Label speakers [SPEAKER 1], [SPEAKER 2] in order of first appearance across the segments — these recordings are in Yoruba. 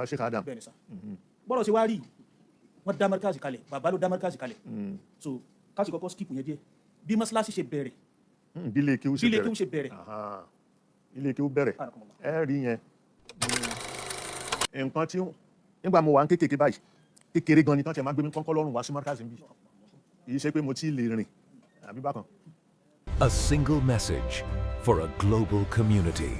[SPEAKER 1] Sheikh Adam.
[SPEAKER 2] Bẹ́ẹ̀ ni sà. Bọ́rọ̀ ṣe wá rí, wọ́n dá markazi kalẹ̀, bàbá ló dá markazi kalẹ̀. So ká sì kọ́kọ́ skip yẹn díẹ̀, bí mọ́sálásí ṣe bẹ̀rẹ̀.
[SPEAKER 1] Bí ilé kéwú
[SPEAKER 2] Bí
[SPEAKER 1] ṣe
[SPEAKER 2] ilé kéwú
[SPEAKER 1] bẹ̀rẹ̀.
[SPEAKER 2] ṣe bẹ̀rẹ̀.
[SPEAKER 1] Aha. Ilé kéwú bẹ̀rẹ̀.
[SPEAKER 2] Anakumullah.
[SPEAKER 1] Ẹ rí yẹn, nǹkan tí nígbà mo wà ń kékeré báyìí, kékeré gan ni tán tiẹ̀ máa gbé mi kọ́ńkọ́ lọ́rùn wá sí markazi níbí. Kì í ṣe pé mo ti lè rìn àbí bákan.
[SPEAKER 3] A single message for a global community.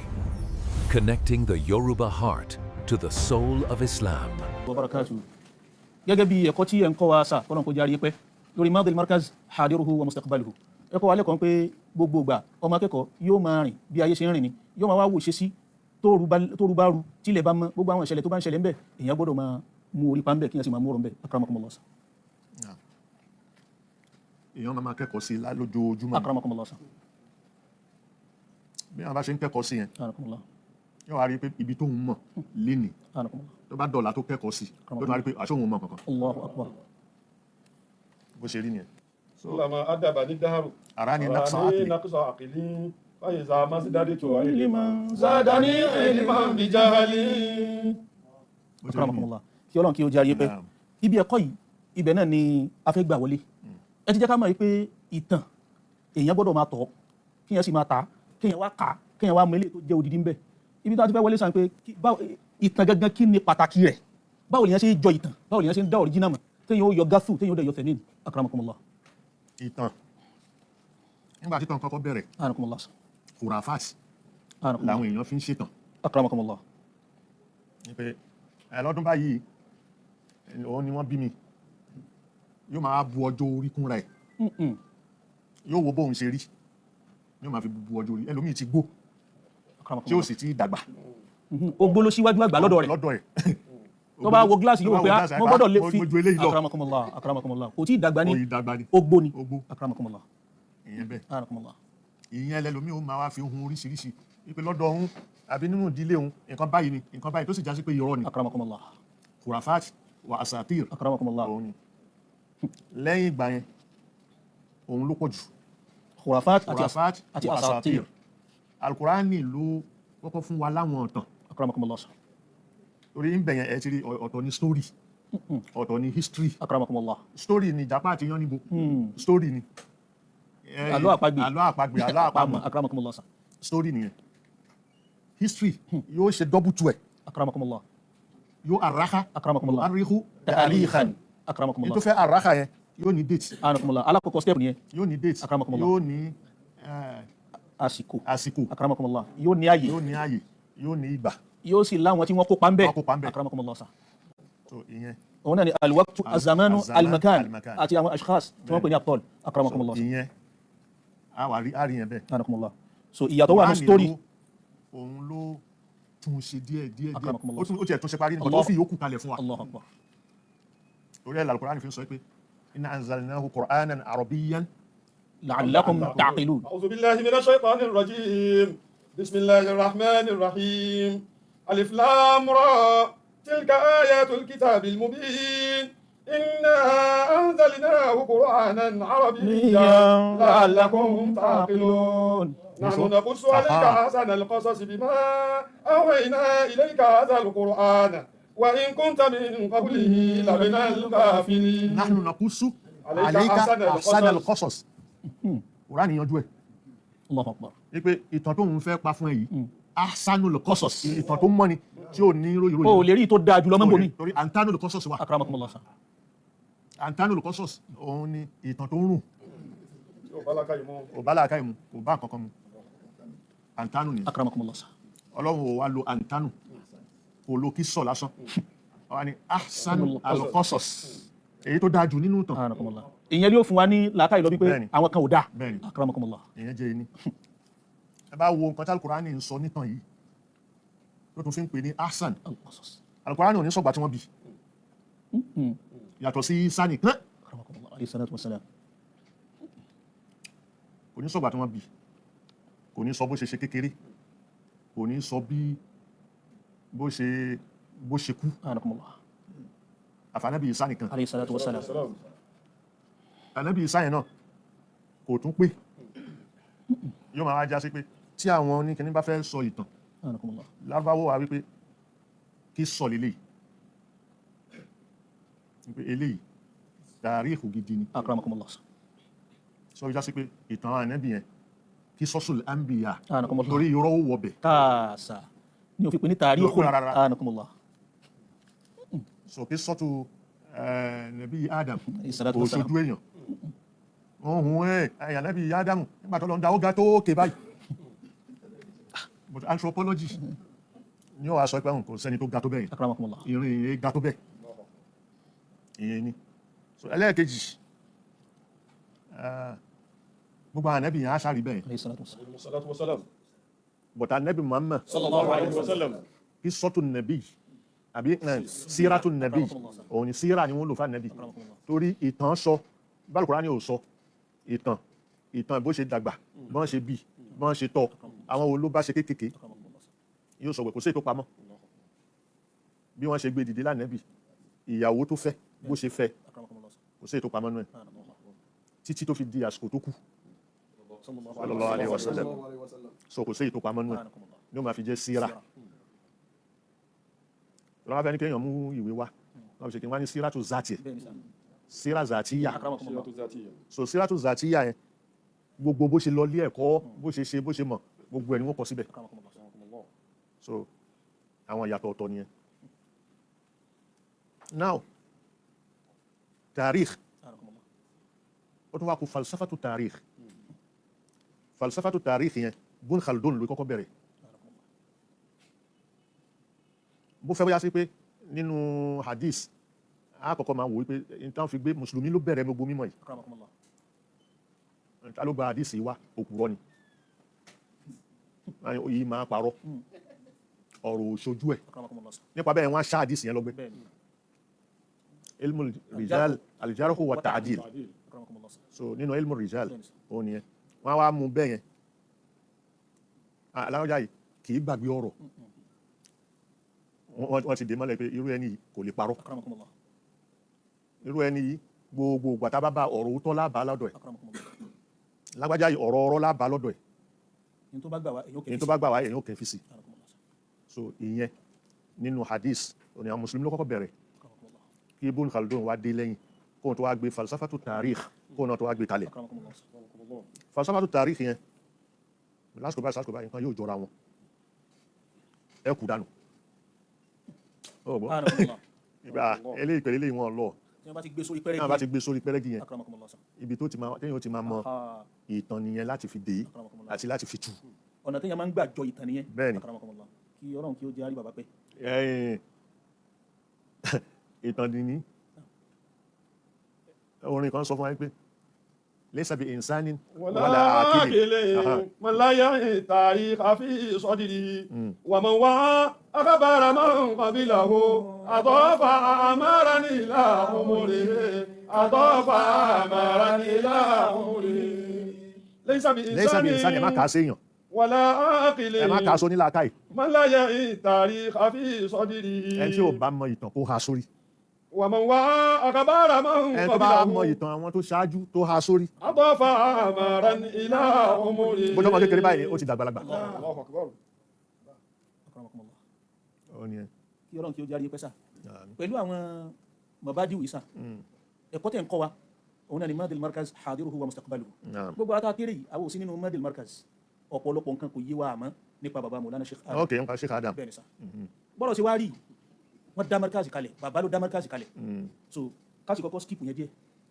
[SPEAKER 3] Connecting the Yoruba heart to the soul of Islam.
[SPEAKER 2] Wa barakatuh. Gẹ́gẹ́ bí ẹ̀kọ́ tí ẹ̀ ń kọ́ wa sà, kọ́nà kó járe pẹ́ lórí madil markaz, hadiruhu wa mustaqbaluhu, ẹ̀kọ́ wa lẹ́kọ̀ọ́ pé gbogbo ìgbà ọmọ akẹ́kọ̀ọ́ yóò máa rìn bí ayé ṣe ń rìn ni, yóò máa wá wò ṣe sí tóoru bá ru, tílẹ̀ bá mọ́, gbogbo àwọn ìṣẹ̀lẹ̀ tó bá ń ṣẹlẹ̀ ńbẹ̀, èèyàn gbọ́dọ̀ máa mú orí pa ńbẹ̀, kí èèyàn sì máa mú ọ̀rọ̀ ńbẹ̀. Akramakumullah sà.
[SPEAKER 1] Èèyàn máa máa kẹ́kọ̀ọ́ sí i lójoojúmọ́.
[SPEAKER 2] Akramakumullah sà.
[SPEAKER 1] Bí wọn bá ṣe ń kẹ́kọ̀ọ́ sí yẹn,
[SPEAKER 2] Anakumullah.
[SPEAKER 1] yóò wá rí i pé ibi tó ń mọ̀ lénìí,
[SPEAKER 2] Anakumullah.
[SPEAKER 1] tó bá dọ̀la tó kẹ́kọ̀ọ́ sí, tó tún wá rí i pé àṣọ òun mọ̀ kankan.
[SPEAKER 2] Allahu akbar.
[SPEAKER 1] Bó ṣe rí nìyẹn.
[SPEAKER 4] كلما أدبني الدهر
[SPEAKER 1] أراني نقص
[SPEAKER 4] أراني
[SPEAKER 1] عقلي.
[SPEAKER 4] نقص عقلي، فإذا ما ازددت علما زادني علما بجهلي.
[SPEAKER 1] Bó ṣe rí nìyẹn.
[SPEAKER 2] Akramakumullah. Kí Ọlọ́run kí ó járe pẹ́.
[SPEAKER 1] Naam.
[SPEAKER 2] Ibi ẹ̀kọ́ yìí, ibẹ̀ náà ni a fẹ́ gbà wọlé. Ẹ ti jẹ́ ká mọ̀ pé ìtàn, èèyàn gbọ́dọ̀ máa tọ̀, kéèyàn sì máa ta, kéèyàn wá kà á, kéèyàn wá mọ eléyìí tó jẹ́ odidi ńbẹ̀. Ibi tó a ti fẹ́ wọlé sàn pé ìtàn gangan, kí ni pàtàkì rẹ̀? Báwo lèèyàn ṣe ń jọ ìtàn? Báwo lèèyàn ṣe ń dá original mọ̀, téèyàn ó yọ gáfù, téèyàn ó dẹ̀ yọ tẹ̀míìn? Akramakumullah.
[SPEAKER 1] Ìtàn, nígbà tí ìtàn kọ́kọ́ bẹ̀rẹ̀,
[SPEAKER 2] Anakumullah.
[SPEAKER 1] khurafat
[SPEAKER 2] Anakumullah.
[SPEAKER 1] làwọn èèyàn fi ń ṣètàn.
[SPEAKER 2] Akramakumullah.
[SPEAKER 1] Ní pé ẹ lọ́dún báyìí òun ni wọ́n bí mi, yóò máa bu ọjọ́ orí kúnra ẹ̀. Yóò wo bóun ṣe rí, yóò máa fi bu ọjọ́ orí. Ẹlòmíì ti gbó tí ó
[SPEAKER 2] Akramakumullah.
[SPEAKER 1] sì ti dàgbà.
[SPEAKER 2] Ogbó ló síwájú àgbà lọ́dọ̀ rẹ̀.
[SPEAKER 1] Lọ́dọ̀ ẹ̀.
[SPEAKER 2] Tó bá wo gíláàsì,
[SPEAKER 1] Tó
[SPEAKER 2] yóò
[SPEAKER 1] bá
[SPEAKER 2] pé
[SPEAKER 1] wo
[SPEAKER 2] ah,
[SPEAKER 1] gíláàsì,
[SPEAKER 2] mo gbọ́dọ̀ lè fi
[SPEAKER 1] mo ju eléyìí lọ.
[SPEAKER 2] Akramakumullah, akramakumullah. Kò tí ì dàgbà ní.
[SPEAKER 1] Ó yí dàgbà ni.
[SPEAKER 2] Ogbó ni.
[SPEAKER 1] Ogbó.
[SPEAKER 2] Akramakumullah.
[SPEAKER 1] Ìyẹn bẹ́ẹ̀.
[SPEAKER 2] Akramakumullah.
[SPEAKER 1] Ìyẹn lẹlòmíì ó máa wá fi hun oríṣiríṣi wípé lọ́dọ̀ òun àbí nínú ìdílé òun, nǹkan báyìí ni nǹkan báyìí, tó sì já sí pé irọ́ ni.
[SPEAKER 2] Akramakumullah.
[SPEAKER 1] Khurafat wa asatir.
[SPEAKER 2] Akramakumullah.
[SPEAKER 1] Òun ni. Lẹ́yìn ìgbà yẹn, òun ló pọ̀ jù.
[SPEAKER 2] Khurafat àti
[SPEAKER 1] Khurafat
[SPEAKER 2] àti
[SPEAKER 1] wa
[SPEAKER 2] asatir.
[SPEAKER 1] Asatir. Alukurani ló kọ́kọ́ fún wa láwọn ọ̀tàn.
[SPEAKER 2] Akramakumullah.
[SPEAKER 1] Torí ń bẹ̀yẹn, ẹ ti rí ọ̀tọ̀ ní story, ọ̀tọ̀ ní history.
[SPEAKER 2] Akramakumullah.
[SPEAKER 1] Story ni ìjàpá àti yánníbo, story ni.
[SPEAKER 2] Àlọ́ àpagbè.
[SPEAKER 1] Àlọ́ àpagbè, àlọ́ àpamọ̀.
[SPEAKER 2] Akramakumullah.
[SPEAKER 1] Story nìyẹn. History yóò ṣe double two ẹ̀.
[SPEAKER 2] Akramakumullah.
[SPEAKER 1] Yóò àràkà.
[SPEAKER 2] Akramakumullah.
[SPEAKER 1] Àríkú tàríkàn ní.
[SPEAKER 2] Akramakumullah.
[SPEAKER 1] Tó fẹ́ àràkà yẹn, yóò ní date.
[SPEAKER 2] Akramakumullah. Alákọ̀ọ́kọ́ step nìyẹn.
[SPEAKER 1] Yóò ní date.
[SPEAKER 2] Akramakumullah.
[SPEAKER 1] Yóò ní
[SPEAKER 2] àsìkò.
[SPEAKER 1] Àsìkò.
[SPEAKER 2] Akramakumullah. Yóò ní àyè.
[SPEAKER 1] Yóò ní àyè, yóò ní ìgbà.
[SPEAKER 2] Yóò sì láwọn tí wọ́n kópa ń bẹ̀.
[SPEAKER 1] Wọ́n kópa ń bẹ̀.
[SPEAKER 2] Akramakumullah sa.
[SPEAKER 1] So ìyẹn.
[SPEAKER 2] Òun náà ni alwaqtu, azamanu,
[SPEAKER 1] azaman,
[SPEAKER 2] almakan,
[SPEAKER 1] almakan.
[SPEAKER 2] Àti àwọn ashkhas tí wọ́n pè ní abtol. Akramakumullah.
[SPEAKER 1] Ìyẹn a wà rí, a rí yẹn bẹ́ẹ̀.
[SPEAKER 2] Akramakumullah. So ìyàtọ̀ wà ní
[SPEAKER 1] Kùránì
[SPEAKER 2] story.
[SPEAKER 1] Òun ló tún ṣe díẹ̀ díẹ̀ díẹ̀.
[SPEAKER 2] Akramakumullah.
[SPEAKER 1] Ó tiẹ̀ tún ṣe parí nípa
[SPEAKER 2] Allah.
[SPEAKER 1] tó fi ìyókù kalẹ̀ fún wa.
[SPEAKER 2] Allahu akbar.
[SPEAKER 1] Torí ẹ̀ l'Al-Qur'ani fi ń sọ pé inna anzalnahu qur'anan arabiyyan
[SPEAKER 2] la'allakum ta'qilun.
[SPEAKER 4] أعوذ بالله من الشيطان الرجيم، بسم الله الرحمن الرحيم، ألف لام را، تلك آيات الكتاب المبين، إنا أنزلناه قرآنا عربيا لعلكم تعقلون، نحن نقص عليك أحسن القصص بما أوحينا إليك هذا القرآن وإن كنت من قبله لمن الغافلين.
[SPEAKER 1] Nahnu naqussu
[SPEAKER 4] alayka
[SPEAKER 1] alayka
[SPEAKER 4] ahsana
[SPEAKER 1] ahsana
[SPEAKER 4] al-qasas.
[SPEAKER 1] al-qasas. Kùránì yanjú ẹ̀.
[SPEAKER 2] Allahu akbar.
[SPEAKER 1] Wípé ìtàn tó ń fẹ́ pa fún ẹ yìí, ahsanul qasas, ìtàn tó mọ́ni tí ò ní ròyìn
[SPEAKER 2] O lè rí tó dáa jùlọ mọ́ bomi.
[SPEAKER 1] Torí antanul qasas wà.
[SPEAKER 2] Akramakumullah sa.
[SPEAKER 1] Antanul qasas, òun ni ìtàn tó ń rùn.
[SPEAKER 4] Yóò bá lákàyè mọ́.
[SPEAKER 1] Kò bá làákàyè mu, kò bá nǹkan kan mu, antanu ni.
[SPEAKER 2] Akramakumullah sa.
[SPEAKER 1] Ọlọ́run ò wá lo antanu, kò lo kí sọ lásán, wọ́n ní ahsanul qasas, èyí tó dáa jù nínú ìtàn.
[SPEAKER 2] Akramakumullah. Ìyẹn ni ó fún wa ní làákàyè lọ wípé
[SPEAKER 1] Bẹ́ẹ̀ni.
[SPEAKER 2] àwọn kan ò dáa.
[SPEAKER 1] Bẹ́ẹ̀ni.
[SPEAKER 2] Akramakumullah.
[SPEAKER 1] Ìyẹn jẹ́ ẹni ẹ bá wo nǹkan tí alukurani ń sọ nítàn yìí, tó tún fi ń pè ní ahsan.
[SPEAKER 2] Al-qasas.
[SPEAKER 1] Alukurani ò ní sọ̀gbà tí wọ́n bí, yàtọ̀ sí Isa nìkan.
[SPEAKER 2] Akramakumullah, alayhi salatu wa salam.
[SPEAKER 1] Kò ní sọ̀gbà tí wọ́n bí, kò ní sọ bó ṣe ṣe kékeré, kò ní sọ bí bó ṣe kú.
[SPEAKER 2] Akramakumullah.
[SPEAKER 1] Àfànàbí Isa nìkan.
[SPEAKER 2] Alayhi salatu wa salam.
[SPEAKER 1] Ànábì Isa yẹn náà kò tún pé. Yóò máa wá já sí pé tí àwọn oníkíní bá fẹ́ sọ ìtàn
[SPEAKER 2] Akramakumullah.
[SPEAKER 1] lárúbáwò wa wípé kí sọ lélẹ̀. Pé eléyìí tàríìkù gidi ni.
[SPEAKER 2] Akramakumullah.
[SPEAKER 1] Sọ wíjá sí pé ìtàn àwọn ànábì yẹn kí sọ́sùl àǹbìyà
[SPEAKER 2] Anakumullah.
[SPEAKER 1] torí irọ́ ó wọbẹ̀.
[SPEAKER 2] Kaasa ni òfin pè ní tàríkù.
[SPEAKER 1] Rárá.
[SPEAKER 2] Anakumullah.
[SPEAKER 1] Sọ kí sọ́tù nàbí Adam
[SPEAKER 2] Alayhi salatu
[SPEAKER 1] kò
[SPEAKER 2] wassalam.
[SPEAKER 1] ṣojú èèyàn ohun ẹ̀ ẹ̀yà nàbí Adam nígbà tó lọ ń da ó ga tó òkè báyìí, but anthropology ni ó wàá sọ pé òun kò sẹ́ni tó ga tó bẹ́ẹ̀ yẹn.
[SPEAKER 2] Akramakumullah.
[SPEAKER 1] Ìrìn ìyẹn ga tó bẹ́ẹ̀ ìyẹn ni. So ẹlẹ́ẹ̀kejì, gbogbo àwọn ànábì yẹn á sáré bẹ́ẹ̀,
[SPEAKER 2] Alayhi salatu wassalam.
[SPEAKER 4] Salatu wasalam.
[SPEAKER 1] but ànábì Muhammad
[SPEAKER 4] Sallallahu alayhi wa sallam.
[SPEAKER 1] kí sọ́tù nàbí àbí sírátù nàbí, òun ni síra ni wọ́n lò fún ànábì, torí ìtàn sọ bálùkùrá ni ò sọ ìtàn, ìtàn bó ṣe dàgbà, bọ́n ṣe bí, bọ́n ṣe tọ́, àwọn wo ló bá ṣe kéékèèké, yóò sọ pé kò sí ètò pamọ́ bí wọ́n ṣe gbé dìde lánàbì, ìyàwó tó fẹ́, bó ṣe fẹ́,
[SPEAKER 2] Akramakumullah.
[SPEAKER 1] kò sí ètò pamọ́ nù ẹ̀ títí tó fi di àsìkò tó kù, sallallahu alaihi wasallam. So kò sí ètò pamọ́ nù ẹ̀
[SPEAKER 2] Anakumullah.
[SPEAKER 1] ní ó máa fi jẹ́ síra. Lọ́wọ́ fẹ́ ní kéèyàn mú ìwé wá, wọ́n fi ṣe kí wọ́n ní síra tó zàtì ẹ̀,
[SPEAKER 2] Bẹ́ẹ̀ ni sà.
[SPEAKER 1] síra zàtìyà.
[SPEAKER 2] Akramakumullah.
[SPEAKER 4] Siratu zatiyya.
[SPEAKER 1] So síra tó zàtìyà yẹn, gbogbo bó ṣe lọ ilé ẹ̀kọ́, bó ṣe ṣe, bó ṣe mọ̀, gbogbo ẹ̀ ni wọ́n kọ síbẹ̀.
[SPEAKER 2] Akramakumullah.
[SPEAKER 1] So àwọn ìyàtọ̀ ọ̀tọ̀ nìyẹn. Now tarikh,
[SPEAKER 2] Anakumullah.
[SPEAKER 1] ó tún wá kú falsafatu tarikh. Falsafatu tarikh yẹn, Ibn Khaldun ló kọ́kọ́ bẹ̀rẹ̀.
[SPEAKER 2] Anakumullah.
[SPEAKER 1] Bó fẹ́ bóyá sí pé nínú hadith, a kọ́kọ́ máa wò wípé n tán fi gbé mùsùlùmí ló bẹ̀rẹ̀ gbogbo mímọ̀ yìí.
[SPEAKER 2] Akramakumullah.
[SPEAKER 1] Ta ló gba hadith yìí wá? Òpùrọ́ ni. Yìí máa parọ́, ọ̀rọ̀ òṣojú ẹ̀.
[SPEAKER 2] Akramakumullah.
[SPEAKER 1] Nípa bẹ́ẹ̀, wọ́n á ṣá hadith yẹn lọ́gbẹ́.
[SPEAKER 2] Bẹ́ẹ̀ ni.
[SPEAKER 1] Ilmu rijal, aljarhu wa ta'dil.
[SPEAKER 4] Ta'dil.
[SPEAKER 2] Akramakumullah.
[SPEAKER 1] So nínú ilmu rijal,
[SPEAKER 2] Bẹ́ẹ̀ ni sà.
[SPEAKER 1] òun nìyẹn wọ́n á wá mú bẹ́ẹ̀ yẹn. Aláwọ̀já yìí kì í gbàgbé ọ̀rọ̀. Wọ́n ti dè mọ́lẹ̀ pé irú ẹni yìí kò lè parọ́.
[SPEAKER 2] Akramakumullah.
[SPEAKER 1] Irú ẹni yìí, gbogbo ìgbà tá a bá bá ọ̀rọ̀ òótọ́ lábàá lọ́dọ̀ ẹ̀.
[SPEAKER 2] Akramakumullah.
[SPEAKER 1] Lágbájá yìí, ọ̀rọ̀ ọ̀rọ̀ lábàá lọ́dọ̀ ẹ̀.
[SPEAKER 2] Ní tó bá gbà wá, èyí ó
[SPEAKER 1] Èyí tó bá gbà wá, èyí ó kẹ́ fi sí.
[SPEAKER 2] Akramakumullah.
[SPEAKER 1] So ìyẹn nínú hadith, òní àwọn mùsùlùmí ló kọ́kọ́ bẹ̀rẹ̀.
[SPEAKER 2] Akramakumullah.
[SPEAKER 1] Kí Ibn Khaldun wá dé lẹ́yìn, kóun tó wá gbé falsafatu tarikh, kóun náà tó wá gbé kalẹ̀.
[SPEAKER 2] Akramakumullah.
[SPEAKER 1] Falsafatu tarikh yẹn, lásìkò báyìí, sásìkò báyìí, nǹkan yóò jọra wọn, ẹ kú dànù. Ó gbọ́.
[SPEAKER 2] Anakumullah.
[SPEAKER 1] Ìgbà eléyìí pẹ̀lú eléyìí wọn lọ.
[SPEAKER 2] Tí wọ́n bá ti gbé sórí pẹ́rẹ́gì.
[SPEAKER 1] Náà bá ti gbé sórí pẹ́rẹ́gì yẹn,
[SPEAKER 2] Akramakumullah.
[SPEAKER 1] ibi tó ti máa téèyàn ó ti máa mọ
[SPEAKER 2] Ah,
[SPEAKER 1] ìtàn nìyẹn láti fi dé
[SPEAKER 2] Akramakumullah.
[SPEAKER 1] àti láti fi tú.
[SPEAKER 2] Ọ̀nà téèyàn máa ń gbà jọ ìtàn nìyẹn.
[SPEAKER 1] Bẹ́ẹ̀ ni.
[SPEAKER 2] Akramakumullah. Kí Ọlọ́run kí ó jẹ́ àrí bàbá pẹ́.
[SPEAKER 1] Ẹ̀yìn, ìtàn nìní. Orin kan sọ fún wa pé laysa bi insanin
[SPEAKER 4] ولا
[SPEAKER 1] wala aqilin.
[SPEAKER 4] عاقل من لا يعي التاريخ في صدره، ومن وعى أخبار من قبله أضاف أعمارا إلى عمره، أضاف أعمارا إلى عمره. ليس
[SPEAKER 1] laysa bi insanin, ẹ má kà á
[SPEAKER 4] بإنسان
[SPEAKER 1] séèyàn،
[SPEAKER 4] ولا عاقل
[SPEAKER 1] ẹ má kà á sóní làákàyè
[SPEAKER 4] من لا يعي التاريخ في صدره،
[SPEAKER 1] ẹni tí ò bá mọ ìtàn kó ha sórí،
[SPEAKER 4] ومن وعى أخبار من
[SPEAKER 1] ẹni tó bá mọ
[SPEAKER 4] قبله
[SPEAKER 1] ìtàn àwọn tó ṣáájú tó ha sórí،
[SPEAKER 4] أضاف أعمارا إلى عمره.
[SPEAKER 1] bójú ọmọ kékeré báyìí, ó ti dàgbàlagbà.
[SPEAKER 4] الله أكبر.
[SPEAKER 2] Akramakumullah.
[SPEAKER 1] Ó ní ẹ.
[SPEAKER 2] Kí Ọlọ́run kí ó jẹ́ àrí pẹ́ sà. Pẹ̀lú àwọn mabadiu yìí sà, ẹ̀kọ́ tẹ̀ ń kọ́ wa, òun náà ni madil markaz hadiruhu wa mustaqbaluhu.
[SPEAKER 1] Naam.
[SPEAKER 2] Gbogbo ata kéré yìí, àwọn ò sí nínú madil markaz, ọ̀pọ̀lọpọ̀ nǹkan kò yé wa àmọ́ nípa bàbá Mawlana Sheikh Adam.
[SPEAKER 1] Ok, nípa Sheikh Adam.
[SPEAKER 2] Bẹ́ẹ̀ ni sà. Bọ́rọ̀ ṣe wá rí, wọ́n dá markaz kalẹ̀, bàbá ló dá markaz kalẹ̀. So káàsì kọ́kọ́ skip yẹn díẹ̀,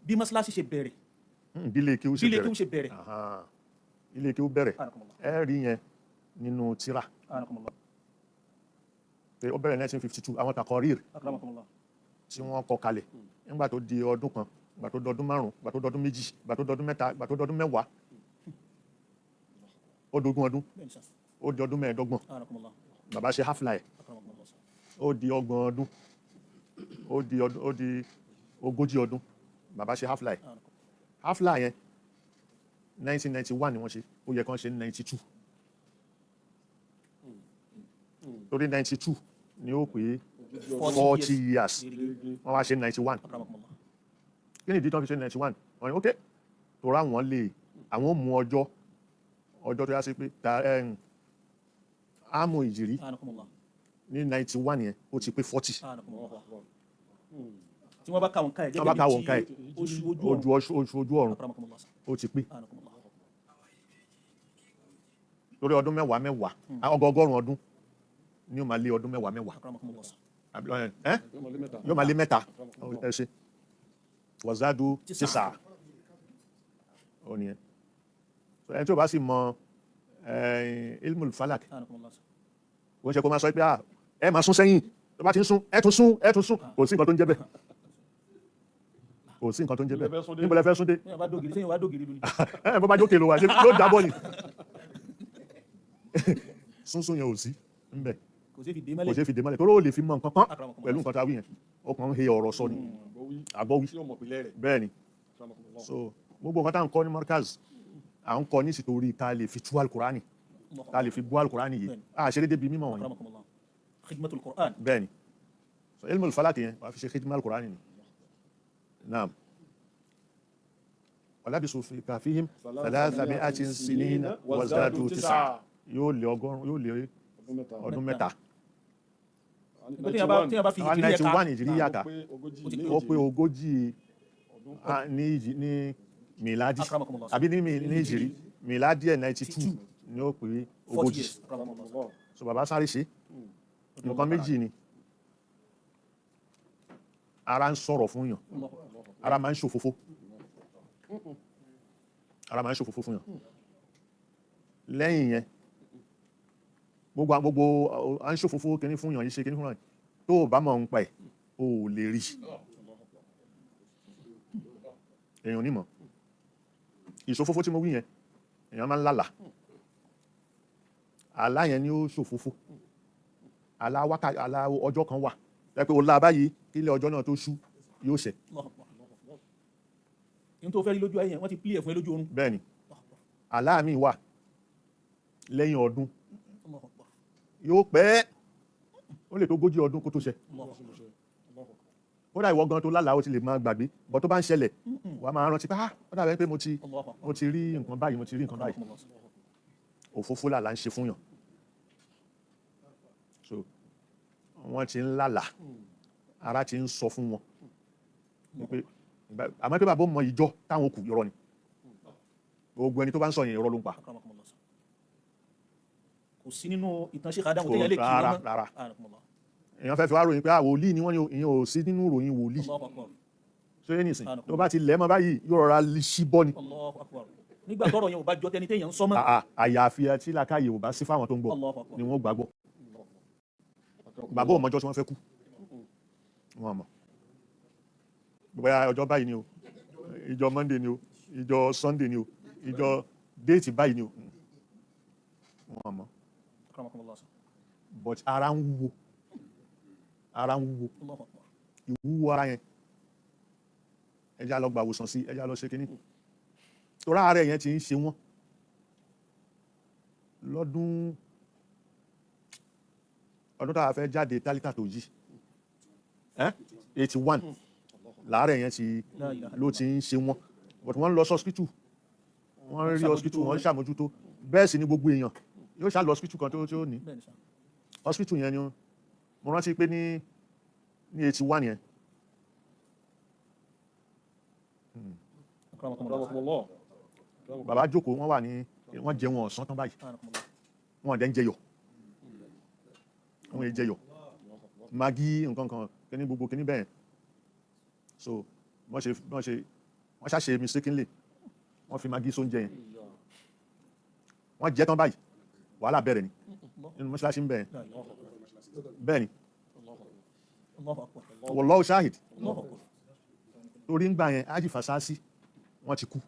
[SPEAKER 2] bí mọ́sálásí ṣe bẹ̀rẹ̀.
[SPEAKER 1] Bí ilé kéwú
[SPEAKER 2] Bí
[SPEAKER 1] ṣe
[SPEAKER 2] ilé
[SPEAKER 1] bẹ̀rẹ̀.
[SPEAKER 2] kéwú ṣe bẹ̀rẹ̀.
[SPEAKER 1] Aha. Ilé kéwú bẹ̀rẹ̀,
[SPEAKER 2] Anakumullah.
[SPEAKER 1] ẹ rí yẹn nínú tírà
[SPEAKER 2] Anakumullah.
[SPEAKER 1] pé ó bẹ̀rẹ̀ 1952, àwọn taqarir
[SPEAKER 2] Akramakumullah.
[SPEAKER 1] tí wọ́n kọ kalẹ̀ nígbà tó di ọdún kan, ìgbà tó dọdún 5, ìgbà tó dọdún 2, ìgbà tó dọdún 3, ìgbà tó dọdún 10, ó dogún ọdún,
[SPEAKER 2] Bẹ́ẹ̀ ni sà.
[SPEAKER 1] ó di ọdún 25,
[SPEAKER 2] Anakumullah.
[SPEAKER 1] bàbá ṣe hafla ẹ̀,
[SPEAKER 2] Akramakumullah.
[SPEAKER 1] ó di 30 ọdún, ó di ọdún, ó di 40 ọdún, bàbá ṣe hafla ẹ̀.
[SPEAKER 2] Anakumullah.
[SPEAKER 1] Hafla yẹn, 1991 ni wọ́n ṣe. Ó yẹ kán ṣe ní 92, torí 92 ni ó pé 40 years. Wọ́n wá ṣe ní 91.
[SPEAKER 2] Akramakumullah.
[SPEAKER 1] Kí ni ìdí tán fi ṣe ní 91? Wọ́n ní ok, torá wọn lè àwọn ò mú ọjọ́ ọjọ́ tó yá sí pé ta àmọ́ ìjìrí
[SPEAKER 2] Anakumullah.
[SPEAKER 1] ní 91 yẹn, ó ti pé 40.
[SPEAKER 2] Anakumullah. Tí wọ́n bá ka òǹkà ẹ̀
[SPEAKER 1] Tí wọ́n bá ka òǹkà ẹ̀,
[SPEAKER 2] oṣù ojú
[SPEAKER 1] ojú
[SPEAKER 2] ọ̀run.
[SPEAKER 1] oṣù ojú ọ̀run
[SPEAKER 2] Akramakumullah.
[SPEAKER 1] ó ti pé.
[SPEAKER 2] Anakumullah.
[SPEAKER 1] Lórí ọdún mẹ́wàá mẹ́wàá, ọgọgọ́rùn ọdún ni ó máa lé ọdún mẹ́wàá mẹ́wàá.
[SPEAKER 2] Akramakumullah.
[SPEAKER 1] Àbí, ẹ ẹ́? Yóò máa lé mẹ́ta. Ẹ ṣe wazadu tisa ó nìyẹn. So, ẹni tí o bá sì mọ ilmul falak,
[SPEAKER 2] Anakumullah.
[SPEAKER 1] wọ́n ṣe kó máa sọ pé, ah, ẹ máa sún sẹ́yìn, tó bá ti ń sún, ẹ tún sún, ẹ tún sún. Kò sí nǹkan tó ń jẹ́ bẹ́ẹ̀, kò sí nǹkan tó ń jẹ́
[SPEAKER 4] Níbo lẹ fẹ́ sún
[SPEAKER 1] bẹ́ẹ̀.
[SPEAKER 4] dé?
[SPEAKER 1] Níbo lẹ fẹ́ sún dé?
[SPEAKER 2] Téèyàn bá dògiri, téèyàn wá dògiri lónìí.
[SPEAKER 1] Ẹ bó bá jókè ló wà, ṣe yóò jábọ́ ni? Súnsún yẹn ò sí ńbẹ̀.
[SPEAKER 2] Kò sí fi dé
[SPEAKER 1] Kò
[SPEAKER 2] mọ́lẹ̀.
[SPEAKER 1] ṣeé fi dé mọ́lẹ̀ torí ó lè fi mọ nǹkan kan
[SPEAKER 2] Akramakumullah.
[SPEAKER 1] pẹ̀lú nǹkan tá a wí yẹn. Ó kàn ń he ọ̀rọ̀ sọ ni, àgbọ̀wí.
[SPEAKER 4] Tí ó mọ̀ pìlẹ̀ rẹ̀.
[SPEAKER 1] Bẹ́ẹ̀ ni.
[SPEAKER 4] Akramakumullah.
[SPEAKER 1] So gbogbo nǹkan tá à ń kọ́ ní Markaz, à ń kọ́ ní sítorí ká lè fi tú alukurani, ká lè fi bú alukurani yìí.
[SPEAKER 2] Bẹ́ẹ̀ni.
[SPEAKER 1] A ṣeré débi mímọ̀ wọ̀nyí.
[SPEAKER 2] Akramakumullah. Khidmatul Qur'an.
[SPEAKER 1] Bẹ́ẹ̀ ni. So ilmul falaki yẹn, wàá fi ṣe khidma alukurani ni. Naam. Walabisu fi kafihim thalathami'atin sinina wazdadu tis'a, yóò lé 100, yóò lé
[SPEAKER 4] Ọdún mẹ́ta.
[SPEAKER 1] ọdún mẹ́ta.
[SPEAKER 2] Pé téèyàn bá fi
[SPEAKER 1] Àwọn
[SPEAKER 2] ìjìnlẹ̀
[SPEAKER 1] ninety
[SPEAKER 2] ká.
[SPEAKER 1] one ìjìríyà ká,
[SPEAKER 4] Ó pé 40
[SPEAKER 2] Ó ti
[SPEAKER 4] ní
[SPEAKER 1] ó pé
[SPEAKER 4] ìjìrí.
[SPEAKER 1] 40 ní ní miladi.
[SPEAKER 2] Akramakumullah.
[SPEAKER 1] Àbí ní ìjìrí miladi ẹ̀, 92 ni ó pé
[SPEAKER 2] 40
[SPEAKER 1] ogójì.
[SPEAKER 2] years. Akramakumullah.
[SPEAKER 1] So bàbá sáré ṣe nǹkan méjì ni. Ara ń sọ̀rọ̀ fún yàn, ara máa ń ṣòfófó, ara máa ń ṣòfófó fún yàn. Lẹ́yìn yẹn, gbogbo à ń ṣòfófó kíní fún yàn yìí, ṣe kíní fún yàn, tó o bá mọ̀ ń pa ẹ̀, o ò lè rí èèyàn onímọ̀. Ìṣòfófó tí mo wí yẹn, èèyàn máa ń lálàá. Àlá yẹn ni ó ṣòfófó. Àlá wákà, àlá ọjọ́ kan wà ẹ pé o lá báyìí, kí ilé ọjọ́ náà tó ṣú, yóò ṣẹ.
[SPEAKER 2] Allahu Akbar. Ní tó fẹ́ rí lójú ayé yẹn, wọ́n ti pílẹ̀ fún ẹ lójú oorun.
[SPEAKER 1] Bẹ́ẹ̀ ni. Àlá mi wà lẹ́yìn ọdún,
[SPEAKER 2] Allahu Akbar.
[SPEAKER 1] yóò pẹ́, ó lè tó 40 ọdún kó tó ṣẹ.
[SPEAKER 2] Allahu Akbar.
[SPEAKER 1] Kódà ìwọ gan tó lálàá, ó ti lè máa gbàgbé bọ́. Tó bá ń ṣẹlẹ̀, wàá máa rántí pé, ah, ó dàbí pé mo ti
[SPEAKER 2] Allahu Akbar.
[SPEAKER 1] mo ti rí nǹkan báyìí, mo ti rí nǹkan báyìí. Òfófó làlá ń ṣe fún yàn. So wọ́n ti ń lálàá, ara ti ń sọ fún wọn pé àmọ́ pé bàbá ó mọ ìjọ táwọn kù, irọ́ ni. Gbogbo ẹni tó bá ń sọ yẹn, irọ́ ló ń pa.
[SPEAKER 2] Akramakumullah. Kò sí nínú ìtàn Sheikh Adamu
[SPEAKER 1] Kò,
[SPEAKER 2] téèyàn lè kí
[SPEAKER 1] rárá,
[SPEAKER 2] wọn mọ́.
[SPEAKER 1] rárá.
[SPEAKER 2] Akramakumullah.
[SPEAKER 1] Èèyàn fẹ́ fi wá ròyìn pé ah, wòlíì ni wọ́n ní o, ìyẹn ò sí nínú ròyìn wòlíì.
[SPEAKER 2] Allahu Akbar.
[SPEAKER 1] So yé nìsín, tó bá ti lẹ̀ mọ́ báyìí, yóò rọra ṣí bọ́ ni.
[SPEAKER 2] Allahu Akbar. Nígbà tọ́rọ̀ yẹn ò bá jọ tẹni téèyàn ń sọ mọ́.
[SPEAKER 1] Ah, ah, àyàfi tí làákàyè ò bá sí fáwọn tó ń gbọ́
[SPEAKER 2] Allahu Akbar.
[SPEAKER 1] ni wọ́n gbàgbọ́. Bàbá ò mọjọ́ tí wọ́n fẹ́ kú, wọn mọ̀ bóyá ọjọ́ báyìí ni o, ìjọ Monday ni o, ìjọ Sunday ni o, ìjọ date báyìí ni o, wọn mọ̀.
[SPEAKER 2] Akramakumullah.
[SPEAKER 1] But ara ń wúwo, ara ń wúwo.
[SPEAKER 2] Allahu Akbar.
[SPEAKER 1] Ìwúwo ara yẹn, ẹ já lọ gbà wòsàn sí, ẹ já lọ ṣe kínní, torí àárẹ̀ yẹn ti ń ṣe wọ́n lọ́dún ọdún tá a fẹ́ jáde tálíkà tó yí, 81 láàárẹ̀ yẹn ti
[SPEAKER 2] La ilaha.
[SPEAKER 1] ló ti ń ṣe wọ́n, but wọ́n ń lọ hospital, wọ́n rí hospital, wọ́n ń ṣàmójútó. Bẹ́ẹ̀ sì ni gbogbo èèyàn yóò ṣá lọ hospital kan tó ní
[SPEAKER 2] Bẹ́ẹ̀ni sà.
[SPEAKER 1] hospital yẹn ni mo rántí pé ní 81 yẹn.
[SPEAKER 2] Akramakumullah.
[SPEAKER 1] Bàbá jókòó, wọ́n wà ní wọ́n jẹun ọ̀sán tán báyìí.
[SPEAKER 2] Akramakumullah.
[SPEAKER 1] Wọ́n dẹ̀ ń jẹyọ̀, wọ́n yẹ jẹyọ̀, magi, nǹkan kan, kíní, gbogbo kíní bẹ́ẹ̀. So wọ́n ṣe wọ́n ṣàṣe mistakenly, wọ́n fi magi sóúnjẹ yẹn. Wọ́n jẹ́ tán báyìí, wàhálà bẹ̀rẹ̀ ni nínú mọ́ṣáláṣí ń bẹ̀rẹ̀.
[SPEAKER 2] La ilaha.
[SPEAKER 1] Bẹ́ẹ̀ ni.
[SPEAKER 2] Allahu Akbar.
[SPEAKER 1] Wallahu shahid.
[SPEAKER 2] Allahu Akbar.
[SPEAKER 1] Torí ń gbà yẹn, Ájì Fàṣásí wọ́n ti kú.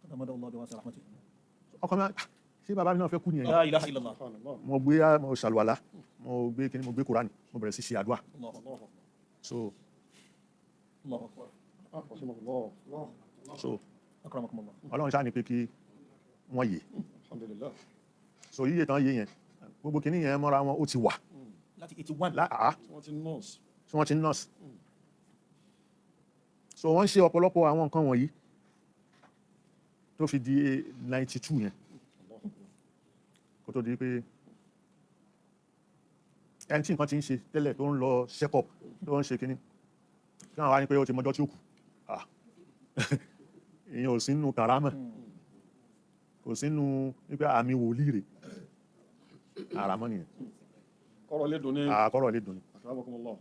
[SPEAKER 2] Tadamada Allah bi wasi rahmatihi.
[SPEAKER 1] Ọkọ mi, "Ah, ṣé bàbá mi náà fẹ́ kú nìyẹn?"
[SPEAKER 2] La ilaha illallah.
[SPEAKER 1] Mo gbé, mo ṣàlùwàlá, mo gbé kíní, mo gbé Kùránì, mo bẹ̀rẹ̀ sí ṣe àdúrà.
[SPEAKER 2] Allahu Akbar.
[SPEAKER 1] So
[SPEAKER 2] Allahu Akbar.
[SPEAKER 1] So
[SPEAKER 2] Akramakumullah.
[SPEAKER 1] Ọlọ́run ṣáà ní pé kí wọ́n yè.
[SPEAKER 4] Alhamdulillah.
[SPEAKER 1] So yíyẹ tán yé yẹn, gbogbo kíní yẹn mọ́ra wọn, ó ti wà.
[SPEAKER 2] Láti 81.
[SPEAKER 1] Láàá.
[SPEAKER 4] Wọ́n ti nurse.
[SPEAKER 1] Tí wọ́n ti ń nurse. So wọ́n ń ṣe ọ̀pọ̀lọpọ̀ àwọn nǹkan wọ̀nyí tó fi di 92 yẹn, kó tó di pé ẹni tí nǹkan ti ń ṣe tẹ́lẹ̀, tó ń lọ check up, tó ń ṣe kíní. Kí àwọn wá ní pé ó ti mọjọ́ tí ó kù. Ah. Ìyẹn ò sínú kàrámà, kò sínú wípé àmì wòlíì rè, àràmọ́ nìyẹn.
[SPEAKER 4] Kọ́rọ̀ lè dùn ní.
[SPEAKER 1] Àkọ́rọ̀ lè dùn ní.
[SPEAKER 4] Akramakumullah.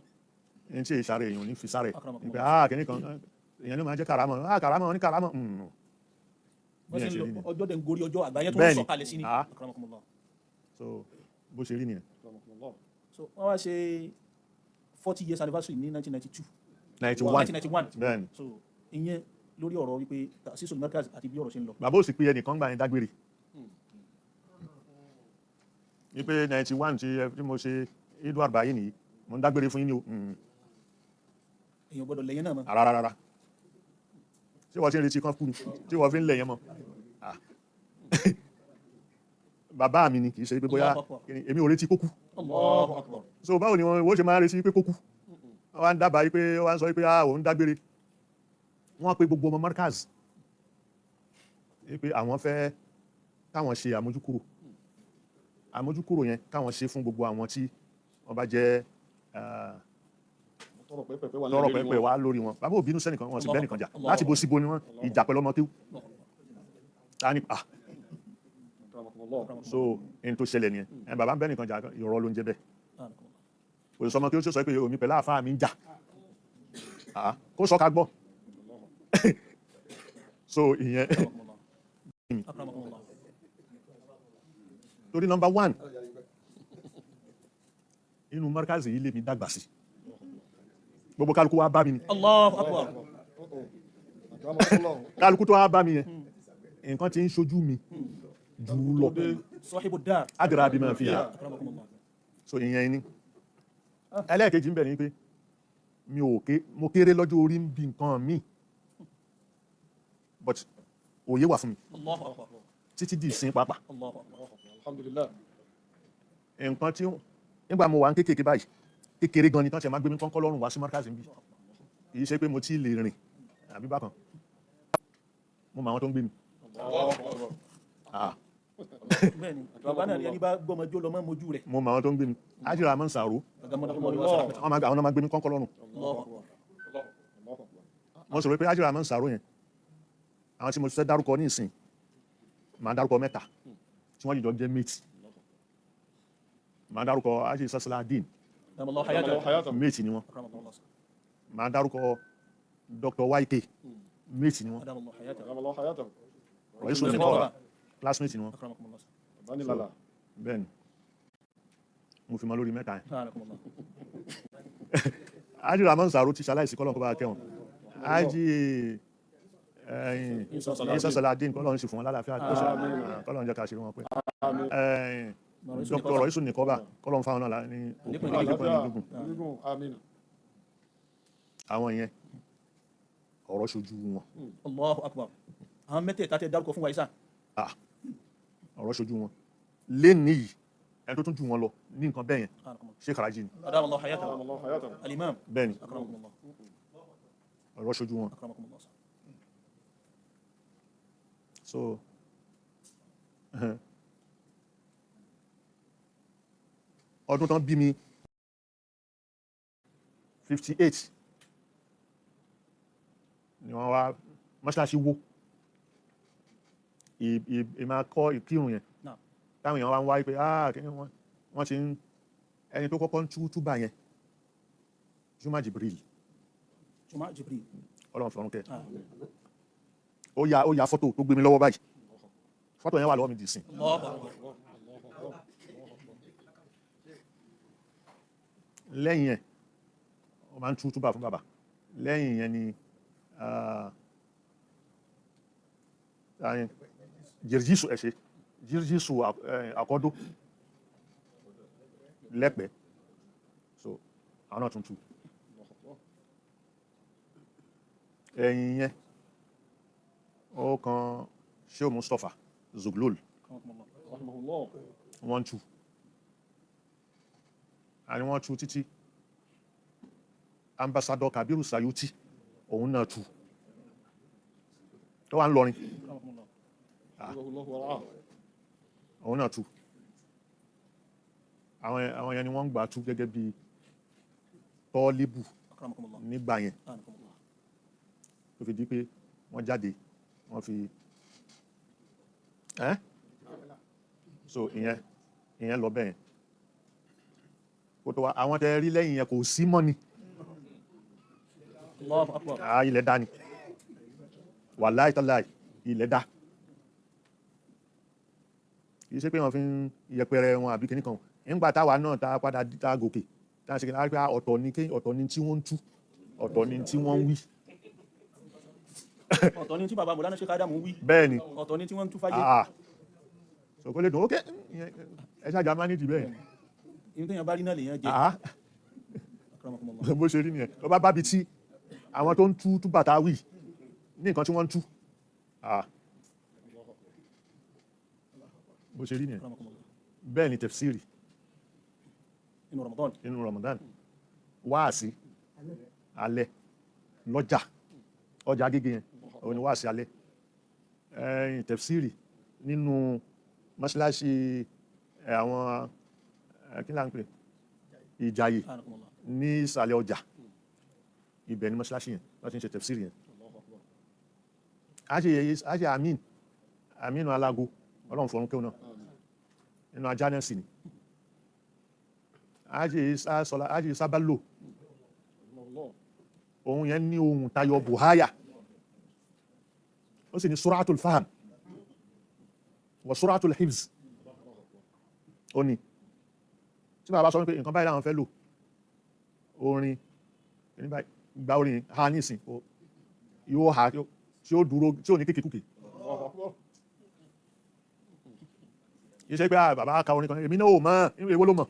[SPEAKER 1] Ní tí ìsàrè èèyàn ò ní fi sáré
[SPEAKER 2] Akramakumullah.
[SPEAKER 1] wípé ah kìíní kan èèyàn ló máa jẹ́ kàrámọ̀, ah kàrámọ̀ ní kàrámọ̀. Bí
[SPEAKER 2] Wọ́n
[SPEAKER 1] ẹ̀
[SPEAKER 2] sì
[SPEAKER 1] ṣe
[SPEAKER 2] ń lo
[SPEAKER 1] rí nìyẹn.
[SPEAKER 2] ọjọ́ dẹ̀ ń gorí ọjọ́, àgbáyé tó ń
[SPEAKER 1] Bẹ́ẹ̀ni.
[SPEAKER 2] sọ̀kalẹ̀ sí ni.
[SPEAKER 1] Ah.
[SPEAKER 2] Akramakumullah.
[SPEAKER 1] So bó ṣe rí nìyẹn.
[SPEAKER 4] Akramakumullah.
[SPEAKER 2] So wọ́n wá ṣe 40 years anniversary ní 1992.
[SPEAKER 1] 91.
[SPEAKER 2] 1991.
[SPEAKER 1] Bẹ́ẹ̀ni.
[SPEAKER 2] So ìyẹn lórí ọ̀rọ̀ wípé Ta'sisul Markaz àti bí ọ̀rọ̀ ṣe ń lọ.
[SPEAKER 1] Bàbá ò sì pé ẹnìkan gbà yẹn dágbére wípé 91 tí mo ṣe Edward báyìí nìyí, mo ń dágbére fún yín ní o.
[SPEAKER 2] Èèyàn gbọ́dọ̀ lẹ́yìn náà mọ́.
[SPEAKER 1] Rárá rárá, ṣé wọ́n ti ń retí kan kú ni tí wọ́n fi ń lẹ̀ yẹn mọ́? Ah. Bàbá mi ni, kì í ṣe pé bóyá
[SPEAKER 2] Allahu Akbar.
[SPEAKER 1] kí ni, èmi ò retí kó kú.
[SPEAKER 2] Allahu Akbar.
[SPEAKER 1] So báwo ni wọ́n ṣe máa ń retí pé kó kú? Wọ́n wá ń dábàá pé wọ́n wá ń sọ pé ah òun dágbére. Wọ́n pe gbogbo ọmọ Markaz pé àwọn fẹ́ káwọn ṣe àmójúkúrò, àmójúkúrò yẹn káwọn ṣe fún gbogbo àwọn tí wọ́n bá jẹ́
[SPEAKER 4] Tọrọ pẹ́pẹ́ wà
[SPEAKER 1] tọrọ
[SPEAKER 4] lórí
[SPEAKER 1] pẹ́pẹ́
[SPEAKER 4] wọn.
[SPEAKER 1] wá lórí wọn. Bàbá òbínú sẹ́nìkan, wọn sì bẹ́ẹ̀ nìkan jà.
[SPEAKER 2] Allah.
[SPEAKER 1] Láti bo síbo ni wọ́n ìjà pẹ̀lú ọmọ kéwú ta ni ah.
[SPEAKER 4] Akramakumullah.
[SPEAKER 1] So ẹni tó ṣẹlẹ̀ nìyẹn. Ẹ bàbá ń bẹ́ẹ̀ nìkan jà, ìrọ̀ ló ń jẹ́ bẹ́ẹ̀.
[SPEAKER 2] Akramakumullah.
[SPEAKER 1] Kò sọmọ kí ó sọ pé omi pẹ̀lú àfáà mi ń jà. Ah, kó sọ ká gbọ́. So ìyẹn.
[SPEAKER 2] Akramakumullah. Akramakumullah.
[SPEAKER 1] Torí number one inú Markaz yìí lèmi dàgbà sí, gbogbo kálukú wá bá mi ni.
[SPEAKER 2] Allahu Akbar.
[SPEAKER 4] Akramakumullah.
[SPEAKER 1] Kálukú tó wá bá mi yẹn, nǹkan tí ń ṣojú mi jù ú lọ.
[SPEAKER 2] Sahibu dar.
[SPEAKER 1] Adra bima fiha.
[SPEAKER 2] Akramakumullah.
[SPEAKER 1] So ìyẹn ni. Ẹlẹ́ẹ̀kejì ń bẹ̀ ni pé mi ò ké, mo kéré lọ́jọ́ orí ń bi nǹkan mi, but òye wà fún mi
[SPEAKER 2] Allahu Akbar.
[SPEAKER 1] títí di ìsìn pàápàá.
[SPEAKER 2] Allahu Akbar.
[SPEAKER 4] Alhamdulillah.
[SPEAKER 1] Nǹkan tí nígbà mo wà ń kékeré báyìí, kékeré gan ni tán ṣe máa gbé mi kọ́ńkọ́ lọ́rùn wá sí Markaz níbí. Kì í ṣe pé mo ti lè rìn àbí bákan, mo mọ àwọn tó ń gbé mi.
[SPEAKER 4] Allahu Akbar.
[SPEAKER 1] Ah,
[SPEAKER 2] Bẹ́ẹ̀ni, Yorùbá náà ni ẹni bá gbọ́mọjó lọ mọ́ mojú rẹ̀.
[SPEAKER 1] mo mọ àwọn tó ń gbé mi. Ájúra máa ń sàrò.
[SPEAKER 2] Akramakumullah.
[SPEAKER 1] Àwọn náà máa gbé mi kọ́ńkọ́ lọ́rùn.
[SPEAKER 2] Allahu Akbar.
[SPEAKER 4] Allahu Akbar.
[SPEAKER 1] Mo sọ̀rọ̀ pé ájúra máa ń sàrò yẹn, àwọn tí mo fẹ́ dárúkọ ní ìsìn, màá dárúkọ mẹ́ta tí wọ́n jìjọ jẹ́ mate. Màá dárúkọ ájì Sasaladin.
[SPEAKER 2] Allahu hayatahu.
[SPEAKER 4] Hayatahu.
[SPEAKER 1] Mate ni wọ́n.
[SPEAKER 2] Akramakumullah.
[SPEAKER 1] Màá dárúkọ Dr. YK, mate ni wọ́n.
[SPEAKER 2] Adamallahu hayatahu.
[SPEAKER 4] Allahu hayatahu.
[SPEAKER 1] Rọ̀ísù nìkọ́, classmate ni wọ́n.
[SPEAKER 2] Akramakumullah.
[SPEAKER 4] Banilala.
[SPEAKER 1] Bẹ́ẹ̀ ni, mo fi mọ lórí mẹ́ta yẹn.
[SPEAKER 2] Akramakumullah.
[SPEAKER 1] Ájì Ramon Saro ti ṣaláìsí, kọ́lọ́n kó bá kẹ́wọ̀n. Ájì Isa Saladin, kọ́lọ́n sì fún wọn lálàáfíà, kọ́lọ́n jẹ́ ká ṣe wọn pé ẹ̀yìn Dr. Rọ̀ísù nìkọ́bà, kọ́lọ́n fáwọn náà ní òkun àlékún ẹ̀mí gígùn.
[SPEAKER 4] Gígùn. Àmín.
[SPEAKER 1] Àwọn yẹn ọ̀rọ̀ ṣojú wọn.
[SPEAKER 2] Allahu Akbar. Àwọn mẹ́tẹ̀ẹ̀ta tẹ dárúkọ fún wa Isa.
[SPEAKER 1] Ah, ọ̀rọ̀ ṣojú wọn lénìí yìí, ẹni tó tún jù wọn lọ ní nǹkan bẹ́ẹ̀ yẹn,
[SPEAKER 2] Akramakumullah.
[SPEAKER 1] Sheikh Raji ni.
[SPEAKER 2] Adamallahu hayatahu.
[SPEAKER 4] Allahu hayatahu.
[SPEAKER 2] Al-Imam.
[SPEAKER 1] Bẹ́ẹ̀ ni.
[SPEAKER 2] Akramakumullah.
[SPEAKER 1] Ọ̀rọ̀ ṣojú wọn.
[SPEAKER 2] Akramakumullah.
[SPEAKER 1] So ọdún tán bí mi, 58 ni wọ́n wá mọ́ṣáláṣí wó, ìmá kọ́ ìkírun yẹn.
[SPEAKER 2] Naam.
[SPEAKER 1] Táwọn èèyàn wá ń wáyé pé ah kí ni wọ́n ti ń ẹni tó kọ́kọ́ ń tú túbà yẹn, Juma Jibril.
[SPEAKER 2] Juma Jibril.
[SPEAKER 1] Ọlọ́run fọ̀run kẹ́.
[SPEAKER 2] Ah.
[SPEAKER 1] Ó ya fọ́tò tó gbé mi lọ́wọ́ báyìí, fọ́tò yẹn wà lọ́wọ́ mi dì sí.
[SPEAKER 2] Allahu Akbar.
[SPEAKER 1] Lẹ́yìn ẹ̀, ó máa ń tú túbà fún bàbá. Lẹ́yìn yẹn ni ah, Jirjisu, ẹ̀ ṣe Jirjisu Àkọ́dó lẹ́pẹ́. So àwọn náà tún tú ẹ̀yìn yẹn, ó kan Sheikh Mustapha Zuglul.
[SPEAKER 2] Akramakumullah.
[SPEAKER 4] Rahimahullah.
[SPEAKER 1] Wọ́n tú àní wọ́n tú títí Ambassador Kabiru Sayuti, òun náà tú tó wà ń lọrin.
[SPEAKER 2] Akramakumullah.
[SPEAKER 4] Allahu wa ra'ah.
[SPEAKER 1] Òun náà tú. Àwọn yẹn ni wọ́n ń gbà tú gẹ́gẹ́ bí tọ́líbù.
[SPEAKER 2] Akramakumullah.
[SPEAKER 1] Nígbà yẹn
[SPEAKER 2] Akramakumullah.
[SPEAKER 1] tó fi di pé wọ́n jáde, wọ́n fi ẹ́ so ìyẹn lọ bẹ́ẹ̀ kó tó wá. Àwọn tẹ rí lẹ́yìn yẹn kò sí mọ́ ni.
[SPEAKER 2] Allahu akbar.
[SPEAKER 1] Ah, ilẹ̀ dá ni, wàláì tàláì, ilẹ̀ dá. Kì í ṣe pé wọ́n fi ń yẹpẹrẹ wọn àbí kíní kan. Nígbà táwa náà tá a padà tá a gòkè, tá a ṣe kí ni, ọ̀tọ̀ ni ọ̀tọ̀ ni tí wọ́n ń tú, ọ̀tọ̀ ni tí wọ́n ń wí.
[SPEAKER 2] Ọ̀tọ̀ ni tí bàbá Mọ̀lánà Sheikh Ádámù wí.
[SPEAKER 1] Bẹ́ẹ̀ ni.
[SPEAKER 2] Ọ̀tọ̀ ni tí wọ́n ń tú fáyé.
[SPEAKER 1] Ah, so kó lè dùn, ókè, ẹ ṣáàjà má nídìí bẹ́ẹ̀.
[SPEAKER 2] Ìyẹn téèyàn bá rí náà lèèyàn jẹ.
[SPEAKER 1] Ah.
[SPEAKER 2] Akramakumullah.
[SPEAKER 1] Bó ṣe rí nìyẹn. Tó bá bábi tí àwọn tó ń tú tú bàtà wì ní nǹkan tí wọ́n ń tú, ah, bó ṣe rí nìyẹn.
[SPEAKER 2] Akramakumullah.
[SPEAKER 1] Bẹ́ẹ̀ ni tafsiri
[SPEAKER 2] Inú Ramadan.
[SPEAKER 1] Nínú Ramadan, wáàsí alẹ́ lọ́jà, ọjà Agége yẹn, òun ni wáàsí alẹ́, ẹ̀yìn tafsiri nínú mọ́ṣáláṣí ẹ̀, àwọn ẹ̀, kí là ń pè, Ìjàyè.
[SPEAKER 2] Akramakumullah.
[SPEAKER 1] Ní ìsàlẹ̀ ọjà, ibẹ̀ ni mọ́ṣáláṣí yẹn wọ́n ti ń ṣe tafsiri yẹn. Á ṣe amin aminu alago, Ọlọ́run fọ̀run kéwọn náà, nínú ajá náà sì ni Ájì sábà lò. Ohun yẹn ní ohun tayọ buhaya, ó sì ní suratul faham wa suratul hifz. Ó ní tí bàbá sọ wípé nǹkan báyìí láwọn fẹ́ lò, orin ní báyìí, gba orin ha nísìn, yóò ha tí ó dúró, tí ò ní kékèkúkè. Iṣẹ́ pé ah, bàbá ka orin kan, èmi náà ò mọ̀. Èwo ló mọ̀?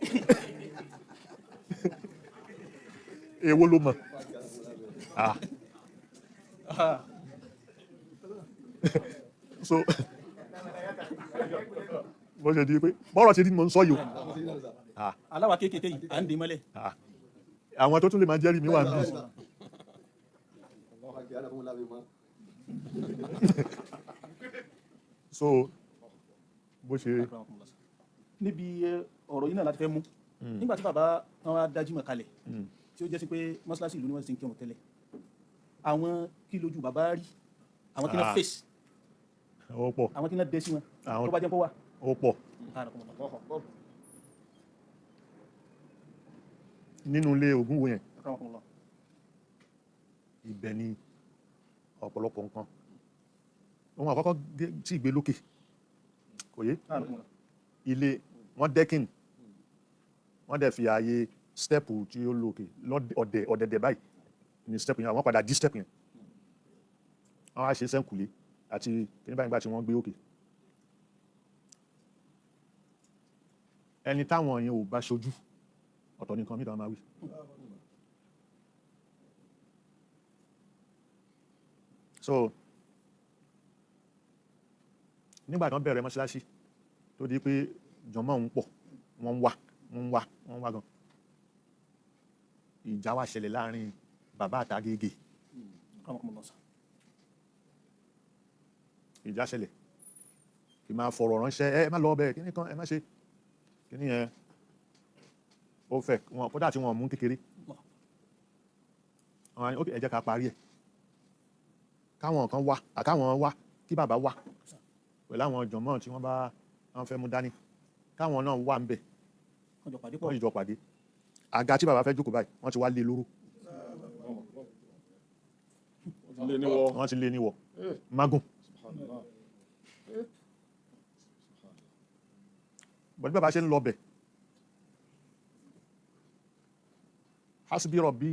[SPEAKER 1] Èwo ló mọ̀? Ah, so bó ṣe di pé bọ́rọ̀ ṣe di ni mo ń sọ yìí o. Ah.
[SPEAKER 2] Aláwa kéékèèké yìí à ń dè mọ́lẹ̀.
[SPEAKER 1] Ah, àwọn tó tún lè máa jẹ́rìí mi wà níbí. So bó ṣe
[SPEAKER 2] Akramakumullah. Níbi ọ̀rọ̀ yìí náà láti fẹ́ mú nígbà tí bàbá wọn wá dájú mọ̀ kalẹ̀, tí ó jẹ́ sí pé mọ́ṣáláṣí ìlú ni wọ́n ti ń kírun tẹ́lẹ̀, àwọn kí lójú bàbá rí, àwọn kí náà
[SPEAKER 1] Ah.
[SPEAKER 2] face,
[SPEAKER 1] Ó pọ̀.
[SPEAKER 2] àwọn kí náà dé sí wọn, tó bá jẹ́ pé wà.
[SPEAKER 1] Ó pọ̀.
[SPEAKER 2] Akramakumullah.
[SPEAKER 1] Nínú ilé Ògúnwo yẹn,
[SPEAKER 2] Akramakumullah.
[SPEAKER 1] ibẹ̀ ni ọ̀pọ̀lọpọ̀ nǹkan. Ohun àkọ́kọ́ tí ìgbé lókè kò yé.
[SPEAKER 2] Akramakumullah.
[SPEAKER 1] Ilé wọ́n decking, wọ́n dẹ̀ fi ààyè step tí ó lókè ọ̀dẹ̀ ọ̀dẹ̀dẹ̀ báyìí ní step yẹn. Àwọn padà dí step yẹn, wọ́n á ṣe sẹ́ńkùlé àti kíní báyìí. Nígbà tí wọ́n gbé òkè, ẹni táwọn yẹn ò bá ṣojú, ọ̀tọ̀ nìkan mìíràn máa wí. So nígbà tí wọ́n bẹ̀rẹ̀ mọ́ṣáláṣí, tó di pé jọmọ́ ń pọ̀, wọ́n ń wá, wọ́n ń wá, wọ́n ń wá gan, ìjà wá ṣẹlẹ̀ láàrin bàbá àtàgègè.
[SPEAKER 2] Akramakumullah.
[SPEAKER 1] Ìjà ṣẹlẹ̀, kì máa fọ̀rọ̀ ránṣẹ́, ẹ má lọ ọbẹ̀ kíní kan, ẹ má ṣe kíní yẹn. Ó fẹ́ wọn kódà tí wọn mú kékeré.
[SPEAKER 2] Allah.
[SPEAKER 1] Wọn á ní, "Ok, ẹ jẹ́ ká parí ẹ̀, káwọn kan wá, àkáwọn wá, kí bàbá wá pẹ̀lú àwọn jọmọ́ tí wọ́n bá wọ́n fẹ́ mú dání, káwọn náà wà ń bẹ̀."
[SPEAKER 2] Wọ́n jọ pàdé pọ̀.
[SPEAKER 1] Wọ́n jọ pàdé. Àga tí bàbá fẹ́ jókòó báyìí, wọ́n ti wá lé lóró.
[SPEAKER 4] Lé níwọ̀.
[SPEAKER 1] Wọ́n ti lé níwọ̀ magun.
[SPEAKER 4] Subhanallah.
[SPEAKER 1] Bọ̀dé bàbá ṣe ń lọ bẹ̀, hasbi rọ̀bí,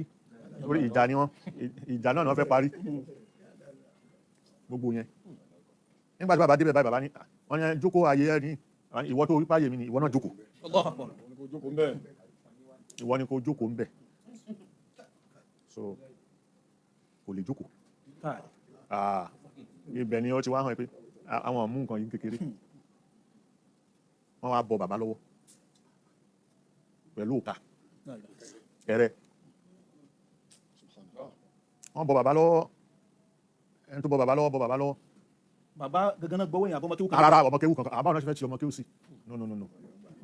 [SPEAKER 1] orí ìjà ni wọ́n, ìjà náà ni wọ́n fẹ́ parí gbogbo yẹn. Nígbà tí bàbá débẹ̀ báyìí, bàbá ní, wọ́n ní, "Jókòó, ààyè ẹ ní ìwọ tó wípé ààyè mi ni, ìwọ náà jókòó."
[SPEAKER 2] Allahu akbar.
[SPEAKER 4] Wọ́n ní kó jókòó ńbẹ̀.
[SPEAKER 1] "Ìwọ ni kò jókòó ń bẹ̀." So kò lè jókòó.
[SPEAKER 2] Káì.
[SPEAKER 1] Ah, ibẹ̀ ni ó ti wá hàn pé àwọn mú nǹkan yìí kékeré. Wọ́n wá bọ bàbá lọ́wọ́ pẹ̀lú òka
[SPEAKER 2] La ilaha.
[SPEAKER 1] ẹ̀rẹ́.
[SPEAKER 4] Subhanallah.
[SPEAKER 1] Wọ́n bọ bàbá lọ́wọ́, ẹni tó bọ bàbá lọ́wọ́ bọ bàbá lọ́wọ́.
[SPEAKER 2] Bàbá gangan náà gbọ́wọ́ yẹn, àbọ̀mọ́ tí ó kàn.
[SPEAKER 1] Rárá, ọmọ kéwù kankan, àbáwọn náà ṣe fẹ́ ti ọmọ kéwù sí. No, no, no, no,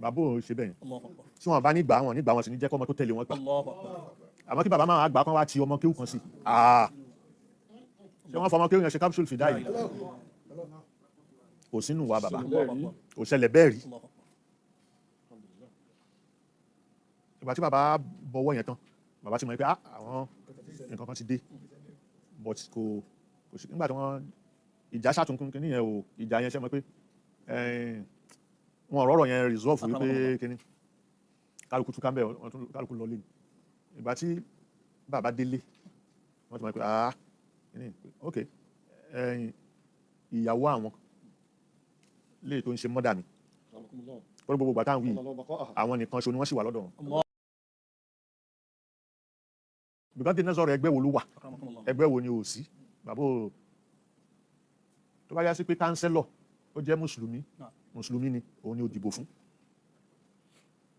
[SPEAKER 1] bàbá ò ṣe bẹ́ẹ̀ yẹn.
[SPEAKER 2] Allahu akbar.
[SPEAKER 1] Tí wọ́n bá ní gbà, wọn ní gbà, wọn sì ní jẹ́ kọ́ ọmọ tó tẹ̀lé wọn gbà.
[SPEAKER 2] Allahu akbar.
[SPEAKER 1] Àmọ́ kí bàbá máa gbà kán wá ti ọmọ kéwù kan sí. Ah, ṣé wọ́n fọmọ kéwù yẹn ṣe capsule fìdá yìí? Kò sínú wa bàbá, kò ṣẹlẹ̀ bẹ́ẹ̀ rí. Ìgbà tí bàbá bọwọ́ yẹn tán, bàbá ti mọ̀ pé ah, àwọn nǹkan kan ti dé, but kò sí. Nígbà tí wọ́n ìjà ṣàtúnkún kínní yẹn o, ìjà yẹn ṣe mọ̀ pé wọn ọ̀rọ̀ ọ̀rọ̀ yẹn resolve wípé kínní kálukú túká mbẹ́, wọ́n tún kálukú lọ lé ní. Ìgbà tí bàbá délé, wọ́n ti mọ̀ pé ah, kínní, ok, ìyàwó àwọn léè tó ń ṣe mọ́dà mi pẹ̀lú gbogbo ìgbà táwọn wí, àwọn nìkan ṣo ni wọ́n sì wà lọ́dọ̀ wọn. Because dènà sọ̀rọ̀ ẹgbẹ́ wo ló wà, ẹgbẹ́ wo ni ò sí. Bàbá ò tó bá yá sí pé kánsẹ́lọ̀ ó jẹ́ mùsùlùmí, mùsùlùmí ni òun ni ò dìbò fún.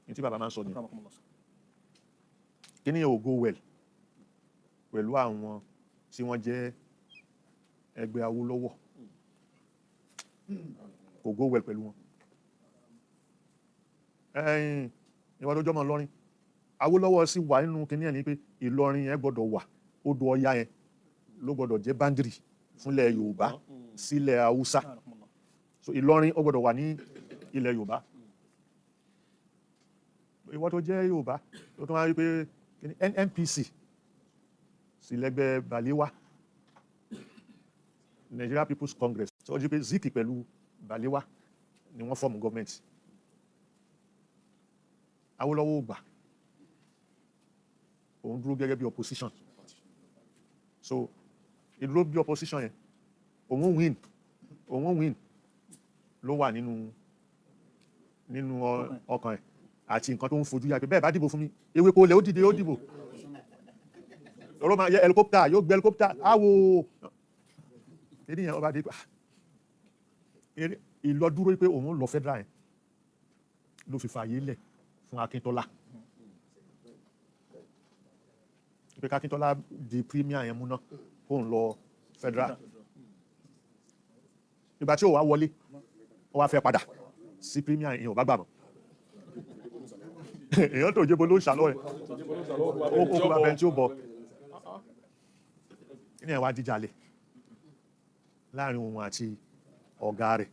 [SPEAKER 1] Ní tí bàbá máa ń sọ ni kíní yẹn ò go well pẹ̀lú àwọn tí wọ́n jẹ́ ẹgbẹ́ Awólọ́wọ̀, kò go well pẹ̀lú wọn. Ẹ̀yìn ìwà tó jọmọ Ìlọrin, Awólọ́wọ̀ sì wà nínú kíní ẹ̀ ní pé Ìlọrin yẹn gbọ́dọ̀ wà, odò Ọya yẹn ló gbọ́dọ̀ jẹ́ báńdìrì fúnlẹ̀ Yorùbá sílẹ̀ Haúsá. So Ìlọrin ó gbọ́dọ̀ wà ní ilẹ̀ Yorùbá. Ìwọ tó jẹ́ Yorùbá tó tún wá rí pé kíní NNPC sì lẹ́gbẹ́ Balewa, Nigeria People's Congress, tó jí pé Zik pẹ̀lú Balewa ni wọ́n form gọ́ọ̀mẹ̀ntì. Awólọ́wọ̀ ò gbà, òun dúró gẹ́gẹ́ bí opposition. So ìdúró bí opposition yẹn, òun win ló wà nínú ọkàn ẹ̀ àti nǹkan tó ń fojú yá pé bẹ́ẹ̀ bá dìbò fún mi, ewéko lẹ̀ ó dìde, ó dìbò lọ́rọ́ máa yẹ helicopter, yóò gbé helicopter áwo kíní yẹn. Ọba dé ah, ìlọdúró pé òun lọ federal yẹn ló fi fààyè lẹ̀ fún Akíntọ́lá pé kákíntọ́lá di premier yẹn múná kóun lọ federal. Ìgbà tí ó wá wọlé, ó wá fẹ́ padà sí premier yẹn, ò bá gbà mọ́. Èèyàn tó jẹ́bo ló ń ṣàlọ́ ẹ̀, ó kó bá bẹ́ẹ̀ tí ó bọ̀ ní ẹ̀ wá díjàlẹ̀ láàrin òun àti ọ̀gá rẹ̀,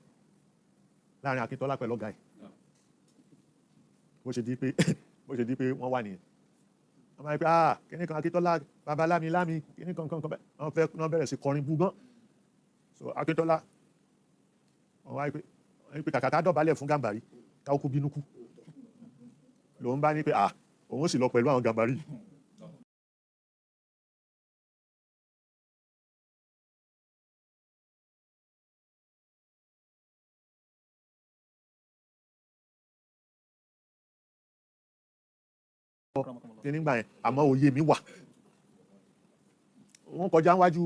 [SPEAKER 1] láàrin Akíntọ́lá pẹ̀lú ọ̀gá ẹ̀. Bó ṣe di pé wọ́n wà nìyẹn, wọ́n máa ń pẹ́ ah, kíní kan Akíntọ́lá, baba lámi lámi, kíní kan kan kan bẹ́ẹ̀. Wọ́n fẹ́ wọ́n bẹ̀rẹ̀ sí kọrin bú gan. So Akíntọ́lá, wọ́n wá pé kàkà ká dọ̀bálẹ̀ fún Gàmbàrí, káwọ́ kú bínú kú. Lòun bá ní pé ah, òun sì lọ pẹ̀lú àwọn Gàmbàrí. Kí nígbà yẹn, àmọ́ òye mi wà. Wọ́n kọjá wájú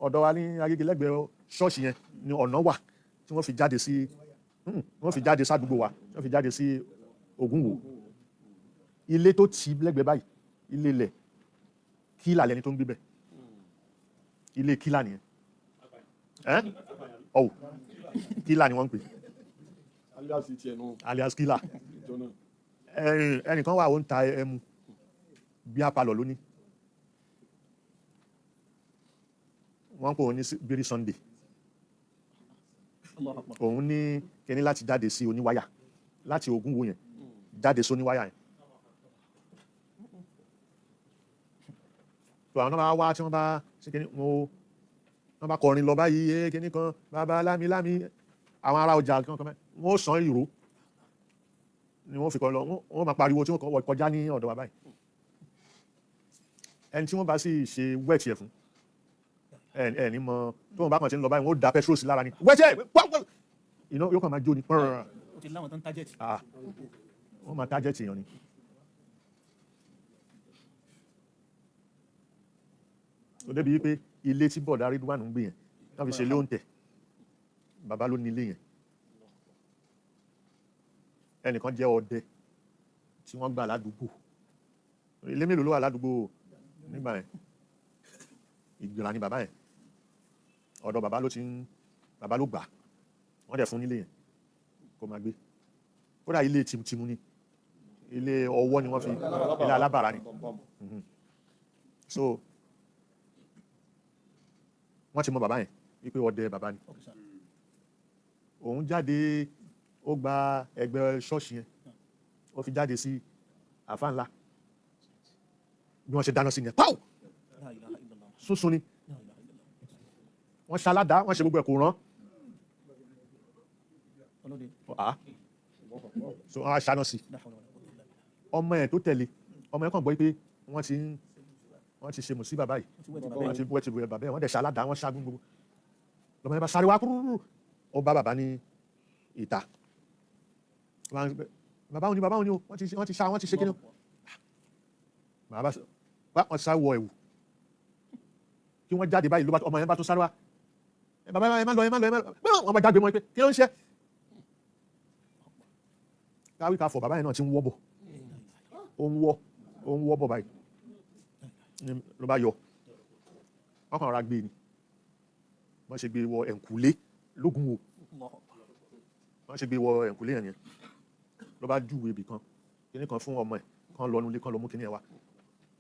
[SPEAKER 1] ọ̀dọ̀ wa ní Agége, lẹ́gbẹ̀ẹ́ ṣọ́ọ̀ṣì yẹn ni ọ̀nà wà tí wọ́n fi jáde sí, wọ́n fi jáde sádùúgbò wa, wọ́n fi jáde sí Ògúnwò. Ilé tó tì í lẹ́gbẹ̀ẹ́ báyìí, ilé ilẹ̀ kílà lẹni tó ń gbé bẹ̀, ilé kílà nìyẹn. Ẹ́ ọ̀wọ̀ kílà ni wọ́n ń pè.
[SPEAKER 4] Alias tiẹ̀ nù.
[SPEAKER 1] Alias kílà.
[SPEAKER 4] Ìjọ náà.
[SPEAKER 1] Ẹnìkan wà, ó ń ta ẹmu bí apalọ̀ lónìí, wọ́n ń pè òun ní Bírí Sunday.
[SPEAKER 2] Allahu Akbar.
[SPEAKER 1] Òun ní kíní láti jáde sí oníwáyà, láti Ògúnwò yẹn jáde sí oníwáyà yẹn. Tó àwọn náà bá wá tí wọ́n bá ṣe kíní, wọ́n bá kọrin lọ báyìí, ẹ kíní kan bàbá lámi lámi, àwọn ará ọjà kan kan báyìí, wọ́n ó san ìró ni wọ́n fi kọrin lọ. Wọ́n máa pariwo tí wọ́n kọjá ní ọ̀dọ̀ wa báyìí. Ẹni tí wọ́n bá sì ṣe wẹ́ẹ̀tì ẹ̀ fún ẹ ẹ ní mọ tó wọn bá kàn ti ń lọ báyìí, wọ́n ó da petrol sí lára ni, wẹ́ẹ̀tì ẹ̀ wá iná yóò kàn máa jó ni pọ́nrán.
[SPEAKER 2] Ó ti láwọn tó ń target.
[SPEAKER 1] Ah, wọ́n máa target èèyàn ni. Tó débi wípé ilé tí bọ̀dá Ridwan ń gbé yẹn, wọ́n fi ṣe lóǹtẹ̀, bàbá ló ní ilé yẹn. Ẹnìkan jẹ́ ọdẹ tí wọ́n gbà ládùúgbò. Ilé mélòó ló wà ládùúgbò nígbà yẹn? Ìgbìrà ni bàbá yẹn. Ọ̀dọ̀ bàbá ló ti ń, bàbá ló gbà á. Wọ́n dẹ̀ fún nílé yẹn kó máa gbé. Kódà ilé tìmùtìmù ni, ilé ọwọ́ ni wọ́n fi, ilé alábàárà ni. So wọ́n ti mọ bàbá yẹn wípé ọdẹ bàbá ni.
[SPEAKER 2] Okay, sir.
[SPEAKER 1] Òun jáde, ó gba ẹgbẹ́ ṣọ́ọ̀ṣì yẹn, ó fi jáde sí àfa ńlá. Bí wọ́n ṣe dáná sí ni ẹ̀ pàù
[SPEAKER 2] La ilaha illallah.
[SPEAKER 1] sunsun ni.
[SPEAKER 2] La ilaha illallah.
[SPEAKER 1] Wọ́n ṣaládàá, wọ́n ṣe gbogbo ẹ̀, kò rán.
[SPEAKER 2] Ọlọ́dẹ.
[SPEAKER 1] Ah. So wọ́n á ṣáná sí.
[SPEAKER 2] La hawla wala quwwata illa billah.
[SPEAKER 1] Ọmọ ẹ̀ tó tẹ̀lé, ọmọ ẹ̀ kàn gbọ́ pé wọ́n ti ṣe mùsíbà báyìí.
[SPEAKER 2] Wọ́n ti wẹ́ ti bàbá
[SPEAKER 1] Wọ́n
[SPEAKER 2] ẹ̀.
[SPEAKER 1] ti wẹ́ bàbá ẹ̀, wọ́n dẹ̀ ṣaládàá, wọ́n ṣágun gbogbo. Lọ́mọ ẹ̀ bá sáré wá kúrúrú, ó bá bàbá ní ìta. Bàbá òun ni, bàbá òun ni o, wọ́n ti ṣá, wọ́n ti ṣe kíni o. Bàbá bá wọ́n sá wọ ẹ̀wù kí wọ́n jáde báyìí, ló bá ọmọ yẹn bá tún sáré wá. "Ẹ bàbá, ẹ má lọ, ẹ má lọ, ẹ má lọ." Bẹ́ẹ̀ wọ́n bá jágbe mọ́ ẹ pé kí ló ń ṣe káwí ká fọ. Bàbá yẹn náà ti ń wọ́ bọ̀, ó ń wọ́ bọ̀ báyìí ni ló bá yọ ọkàn ra gbé ni. Wọ́n ṣe gbé wọ ẹ̀ǹkùlé lógun o.
[SPEAKER 2] Allahu akbar.
[SPEAKER 1] Wọ́n ṣe gbé wọ ẹ̀ǹkùlé yẹn yẹn, ló bá júwèé ibì kan, kíní kan fún ọmọ ẹ̀ kan lọ nulẹ̀ kan lọ mú kíní ẹ̀ wá,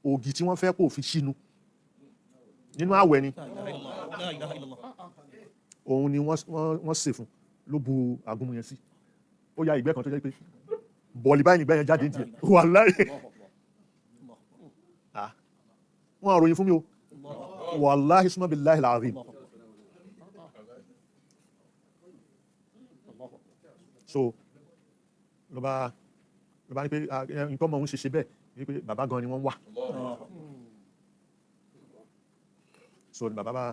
[SPEAKER 1] ògì tí wọ́n fẹ́ kó fi sínú nínú àwẹ̀ ni.
[SPEAKER 2] La ilaha illallah. La ilaha illallah.
[SPEAKER 1] Òun ni wọ́n sè fún, ló bu àgúnmu yẹn sí. Ó ya ìgbẹ́ kan tó jẹ́ pé bọ̀ọ̀lì báyìí nígbẹ́ yẹn jáde ní tiẹ̀, wàláhì. Ah, wọ́n àròyìn fún mi o, wàláhì summa billahi al-azim. So ló bá ní pé ah, nǹkan ọmọ òun ṣe ṣe bẹ́ẹ̀ wípé bàbá gan ni wọ́n wà. So ni bàbá bá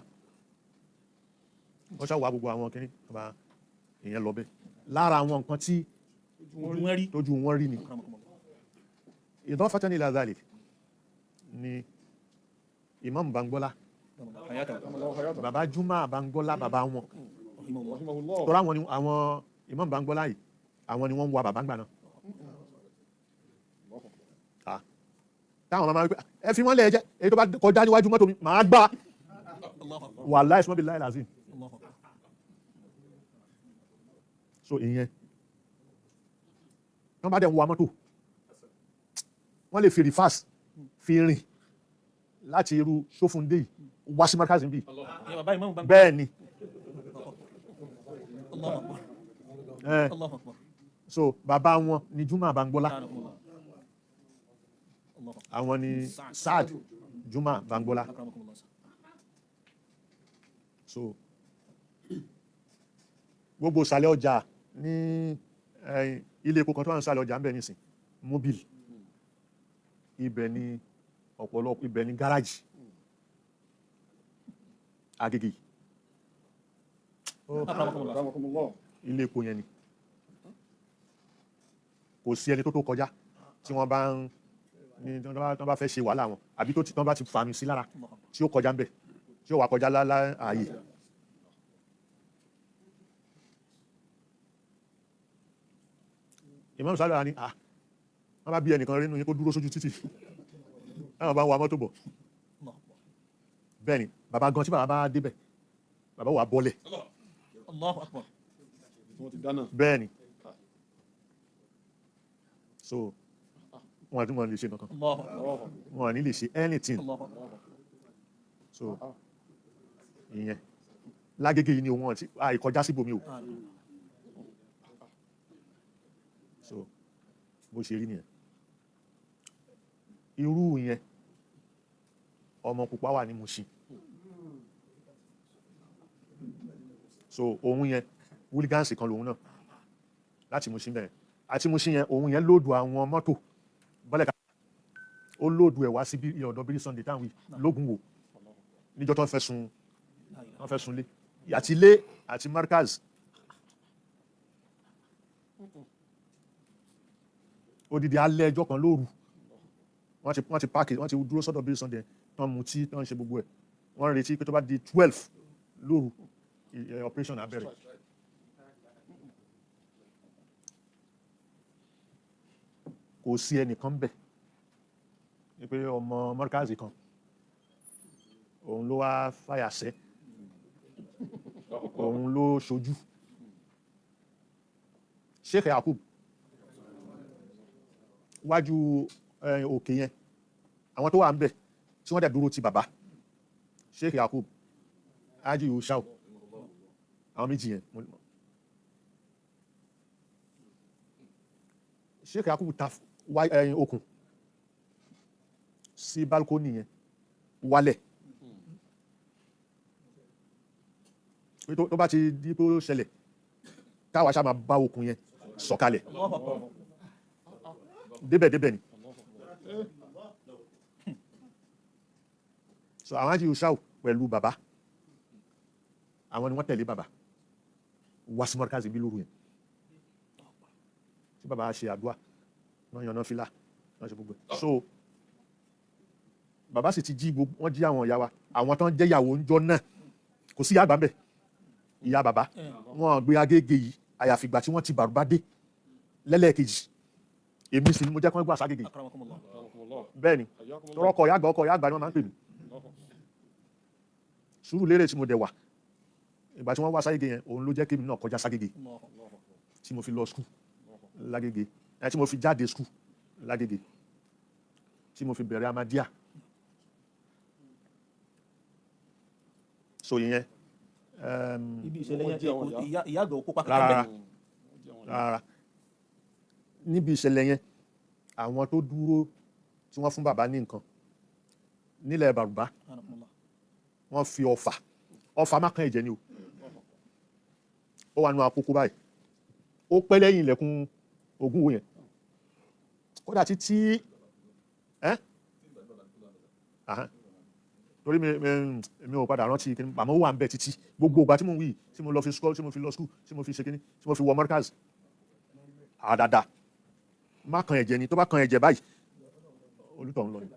[SPEAKER 1] wọ́n ṣàwà gbogbo àwọn kìnnì bàbá ìyẹn lọ bẹ́ẹ̀ lára àwọn nǹkan tí
[SPEAKER 2] Ojú wọn rí.
[SPEAKER 1] tójú wọn rí ni.
[SPEAKER 2] Akramakumullah.
[SPEAKER 1] Idafatan ila dhalik ni Imam Bangbola,
[SPEAKER 2] Hayatahu.
[SPEAKER 1] bàbá Juma Bangbola, bàbá wọn.
[SPEAKER 2] Rahimahullah.
[SPEAKER 1] Tọ́lá wọn ni àwọn Imam Bangbola yìí, àwọn ni wọ́n ń wa bàbá ńgbà náà. Ah. Táwọn máa ń pẹ́ ẹ fi wọ́n lẹ̀ jẹ́ èyí tó bá kọjá níwájú mọ́tò mi màá gbá.
[SPEAKER 2] Allahu akbar.
[SPEAKER 1] Wallahi summa billahi lazim.
[SPEAKER 2] Allahu akbar.
[SPEAKER 1] So ìyẹn, wọ́n bá dẹ̀ ń wa mọ́tò, wọ́n lè fi rìfáàsì fi rìn láti irú Sófúndé yìí wá sí Markaz bíi.
[SPEAKER 2] Ìyẹn bàbá Imam Bangbola.
[SPEAKER 1] Bẹ́ẹ̀ ni.
[SPEAKER 2] Allahu akbar. Allahu akbar.
[SPEAKER 1] So bàbá wọn ni Juma Bangbola.
[SPEAKER 2] Akramakumullah. Allahu akbar.
[SPEAKER 1] Àwọn ni Saad Juma Bangbola.
[SPEAKER 2] Akramakumullah.
[SPEAKER 1] So gbogbo ìsàlẹ̀ ọjà ní ilé epo kan tó wà ní ìsàlẹ̀ ọjà ń bẹ nísìn mobile, ibẹ̀ ni ọ̀pọ̀lọpọ̀, ibẹ̀ ni gáràjì Agége.
[SPEAKER 2] Akramakumullah.
[SPEAKER 1] Ilé epo yẹn ni kò sí ẹni tó tó kọjá tí wọ́n bá ń ní tí wọ́n bá fẹ́ ṣe wàhálà wọn àbí tó ti tán bá ti fàmì sí lára tí ó kọjá ń bẹ̀, tí ó wà kọjá lálá ààyè. Imam Sálẹ̀ ni ah, wọ́n bá bí ẹnìkan rí nínú yín kó dúró sójú títì táwọn bá ń wa mọ́tò bọ̀.
[SPEAKER 2] Allahu akbar.
[SPEAKER 1] Bẹ́ẹ̀ ni bàbá gan, tí bàbá bá débẹ̀, bàbá wà bọ́lẹ̀.
[SPEAKER 2] Allahu akbar.
[SPEAKER 1] Bẹ́ẹ̀ ni. So wọn àti wọn lè ṣe kankan.
[SPEAKER 2] Allahu akbar.
[SPEAKER 1] Wọn ní lè ṣe anything.
[SPEAKER 2] Allahu akbar.
[SPEAKER 1] So ìyẹn lágége yìí ni wọn ti àìkọjá síbòmí o. So bó ṣe rí nìyẹn. Irú yẹn, ọmọ pupa wà ní Mushin. So òun yẹn wúlígánsì kan lòun náà láti Mushin bẹ̀rẹ̀ àti Mushin yẹn. Òun yẹn lóòdù àwọn mọ́tò bọ́lẹ̀ ká, ó lóòdù ẹ̀ wá sí bí ọ̀dọ̀ Bírí Sunday táwọn wí lógun wò níjọ́ tó ń fẹ́ sun, wọ́n fẹ́ sunlé àti ilé àti Markaz. Odidi alẹ́ ẹjọ́ kan lóru, wọ́n ti páàkì, wọ́n ti dúró sọ́dọ̀ Bírí Sunday, tán mutí, tán ṣe gbogbo ẹ̀. Wọ́n ń retí pé tó bá di 12 lóru, operation á bẹ̀rẹ̀. Kò sí ẹnìkan bẹ̀ ní pé ọmọ Markaz kan òun ló wá fàyàsẹ́, òun ló ṣojú Sheikh Yakub wájú òkè yẹn. Àwọn tó wà ń bẹ̀ tí wọ́n dẹ̀ dúró ti bàbá, Sheikh Yakub, Haji Yushau, àwọn méjì yẹn. Sheikh Yakub ta ẹyin okùn sí balcony yẹn wálẹ̀ pé tó bá ti di pé ó ṣẹlẹ̀, káwa ṣáà máa bá okùn yẹn sọ̀kalẹ̀ débẹ̀ débẹ̀ ni. So àwọn Haji Yushau pẹ̀lú bàbá, àwọn ni wọ́n tẹ̀lé bàbá wá sí mọ́ríkàzì bí lóru yẹn, tí bàbá ṣe àdúrà náà, yànnà fìlà náà, ṣe gbogbo ẹ̀. So bàbá sì ti jí gbogbo wọ́n, jí àwọn ìyá wa, àwọn tán jẹ́ ìyàwó ńjọ́ náà. Kò sí ìyá àgbà ńbẹ̀, ìyá bàbá wọn gbé Agége yìí, àyàfi ìgbà tí wọ́n ti Bàrúbá dé lẹ́lẹ́ẹ̀kejì. Èmi sì ni mo jẹ́ kí wọ́n gbà ságége.
[SPEAKER 2] Akramakumullah.
[SPEAKER 1] Bẹ́ẹ̀ ni, tọrọ ọkọ̀ ìyá àgbà, ọkọ̀ ìyá àgbà ni wọ́n máa ń pè mí. Sùúrù lérè tí mo dẹ̀ wà, ìgbà tí wọ́n wá ságége yẹn, òun ló jẹ́ kémi náà kọjá ságége, tí mo fi lọ school lágége, ẹ tí mo fi jáde school lágége, tí mo fi bẹ̀rẹ̀ Ahmadiyya. So ìyẹn
[SPEAKER 2] Ibi ìṣẹ̀lẹ̀ yẹn,
[SPEAKER 4] Wọ́n jí àwọn ìyá.
[SPEAKER 2] ìyá àgbà ò kópa
[SPEAKER 1] rárá.
[SPEAKER 2] kankan bẹ́ẹ̀.
[SPEAKER 1] Rárá, níbi ìṣẹ̀lẹ̀ yẹn, àwọn tó dúró tí wọ́n fún bàbá ní nǹkan nílẹ̀ Bàrùbá,
[SPEAKER 2] Akramakumullah.
[SPEAKER 1] wọ́n fi ọfà, ọfà má kàn ẹ̀jẹ̀ ni o, ó wà nínú àkókò báyìí, ó pẹ́ lẹ́yìn ilẹ̀kùn ogún wo yẹn, kódà títí ẹ́ ahán. Torí mi ò padà rántí kíní, àmọ́ ó wà ń bẹ̀ títí gbogbo ìgbà tí mo ń wí yìí, tí mo lọ fi school, tí mo fi lọ school, tí mo fi ṣe kíní, tí mo fi wọ Markaz àdàdà. Má kan ẹ̀jẹ̀ ni, tó bá kan ẹ̀jẹ̀ báyìí, olùtọ̀ ń lọ ni.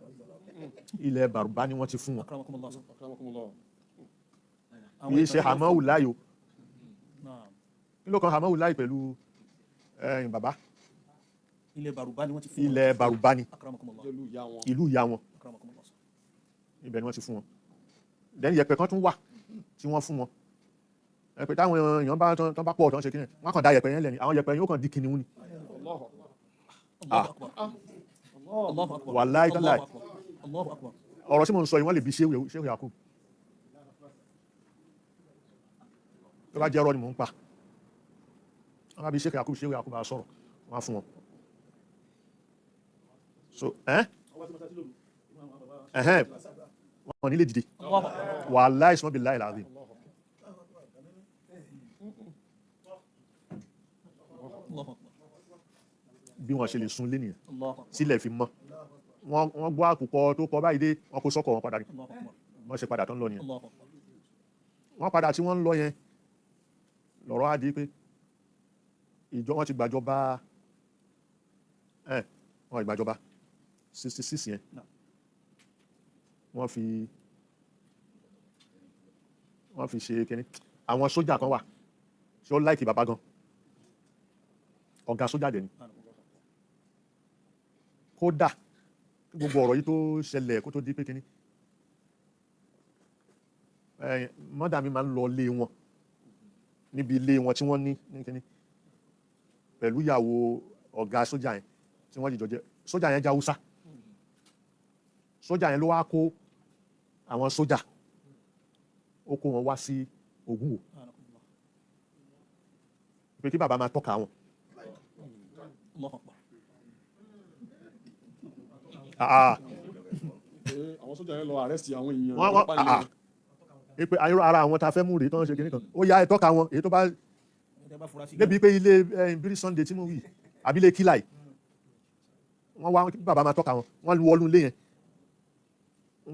[SPEAKER 1] Ilẹ̀ Bàrùbá ni wọ́n ti fún wọn.
[SPEAKER 2] Akramakumullah.
[SPEAKER 4] Akramakumullah.
[SPEAKER 2] Àwọn
[SPEAKER 1] Kì í ṣe
[SPEAKER 2] ìtàn tí wọ́n
[SPEAKER 1] hamahu láyò.
[SPEAKER 2] Naam.
[SPEAKER 1] Kí ló kan hamahu láyò pẹ̀lú ẹ̀yìn bàbá?
[SPEAKER 2] Ilẹ̀ Bàrùbá ni wọ́n ti fún wọn.
[SPEAKER 1] Ilẹ̀ Bàrùbá ni.
[SPEAKER 2] Akramakumullah.
[SPEAKER 4] Jẹ́lú ìyá wọn.
[SPEAKER 1] Ìlú ìyá wọn.
[SPEAKER 2] Akramakumullah.
[SPEAKER 1] Ibẹ̀ ni wọ́n ti fún wọn. Then yẹ̀pẹ̀ kan tún wà tí wọ́n fún wọn, yẹ̀pẹ̀ táwọn èèyàn bá tán bá pọ̀ tán ṣe kí ni, wọ́n kàn da yẹ̀pẹ̀ yẹn lẹ̀ ni, àwọn yẹ̀pẹ̀ yẹn ó kàn di kìnìún ni.
[SPEAKER 4] Allahu Akbar.
[SPEAKER 2] Allahu akbar. Allahu akbar.
[SPEAKER 1] Wàláhì tálàì.
[SPEAKER 2] Allahu akbar. Allahu akbar.
[SPEAKER 1] Ọ̀rọ̀ tí mo ń sọ yìí, wọ́n lè bi Ṣéhù Yakub, tó bá jẹ́ ọ̀rọ̀ ni mò ń pa. Wọ́n bá bi Ṣéhù Yakub, Ṣéhù Yakub bá sọ̀rọ̀, wọ́n á fún wọn. So ẹ̀hẹ́n, wọn ní lè dìde.
[SPEAKER 2] Allahu akbar.
[SPEAKER 1] Wàláhì sọ́n billahi alazim.
[SPEAKER 2] Allahu akbar.
[SPEAKER 1] Bí wọ́n ṣe lè sun lé nìyẹn.
[SPEAKER 2] Allahu akbar.
[SPEAKER 1] Sílẹ̀ fi mọ́, wọ́n gbọ́ àkùkọ tó kọ báyìí dé, wọ́n kó sọ́kọ̀ wọn padà ní.
[SPEAKER 2] Allahu akbar.
[SPEAKER 1] Wọ́n ṣe padà tó ń lọ nìyẹn.
[SPEAKER 2] Allahu akbar.
[SPEAKER 1] Wọ́n padà tí wọ́n ń lọ yẹn, lọ́rọ̀ á di pé ìjọ wọn ti gbàjọba, ẹ wọn ìgbàjọba 66 yẹn.
[SPEAKER 2] No.
[SPEAKER 1] Wọ́n fi ṣe kínní, àwọn sójà kan wà tí ó like bàbá gan, ọ̀gá sójà dẹ̀ ni. Kódà kí gbogbo ọ̀rọ̀ yìí tó ṣẹlẹ̀, kó tó di pé kínní, mother mi máa ń lọ ilé wọn, níbi ilé wọn tí wọ́n ní ní kínní, pẹ̀lú ìyàwó ọ̀gá sójà yẹn tí wọ́n jìjọ jẹ́. Sójà yẹn jẹ́ Haúsá. Sójà yẹn ló wá kó àwọn sójà, ó kó wọn wá sí Ògúnwò
[SPEAKER 2] Akramakumullah.
[SPEAKER 1] pé kí bàbá máa tọ́ka wọn.
[SPEAKER 2] Allahu akbar.
[SPEAKER 1] Ah, ah.
[SPEAKER 4] Pé àwọn sójà yẹn lọ arrest àwọn èèyàn.
[SPEAKER 1] Wọ́n
[SPEAKER 4] ọlọ́pàá
[SPEAKER 1] ah, ah. Pé ayé ara àwọn tá a fẹ́ mú rèé tó ń ṣe kinní kan, ó yá, ẹ tọ́ka wọn, èyí tó bá
[SPEAKER 2] Ẹ bá fura sí.
[SPEAKER 1] Débi pé ilé Bírí Sunday tí mo wí, àbílẹ̀ kíláì, wọ́n wá kí bàbá máa tọ́ka wọn. Wọ́n lu wọnú ilé yẹn,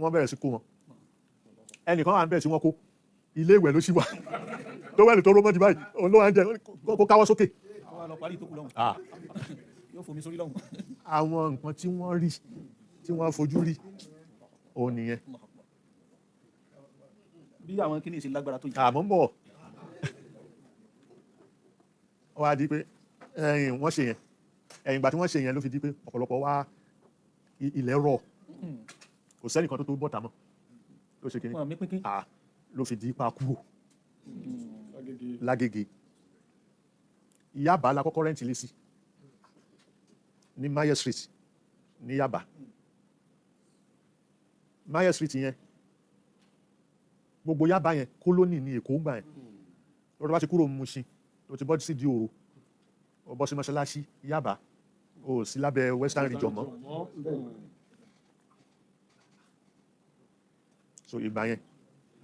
[SPEAKER 1] wọ́n bẹ̀rẹ̀ sí kó wọn. Ẹnìkan wà ń bẹ̀ tí wọ́n kó, ilé ìwẹ̀ ló sì wà, tó wẹ̀lì tó rómọ́dì báyìí, òun ló wà ń jẹ kó káwọ́ sókè.
[SPEAKER 2] Kó wá lọ parí ìtókù lọ́hùn.
[SPEAKER 1] Ah.
[SPEAKER 2] Yóò fomi sórí lọ́hùn.
[SPEAKER 1] Àwọn nǹkan tí wọ́n rí, tí wọ́n fojú rí, òun nìyẹn.
[SPEAKER 2] Allahu akbar. Bí àwọn kíní ṣe lágbára tó yìí.
[SPEAKER 1] Àmọ́ ń bọ̀, ó wá di pé ẹ̀yìn wọ́n ṣe yẹn, ẹ̀yìn ìgbà tí wọ́n ṣe yẹn ló fi di pé ọ̀pọ̀lọpọ̀ wá ilẹ̀ rọ̀, kò sẹ́nìkan tó tó bọ̀tà mọ́ ló ṣe kínní.
[SPEAKER 2] Wọn mi pínpín.
[SPEAKER 1] Ah, ló fi di ipa kúrò
[SPEAKER 4] Lágége.
[SPEAKER 1] Lágége, Yaba la kọ́kọ́ rent ilé sí, ní Maye Street ní Yaba. Maye Street yẹn, gbogbo Yaba yẹn, colony ní Èkó gbà yẹn. Lọ́dọ̀ bá ti kúrò Mushin, tó ti bọ́ sí di òru, ó bọ́ sí mọ́ṣáláṣí Yaba, ó sí lábẹ́ Western Region mọ́. So ìgbà yẹn,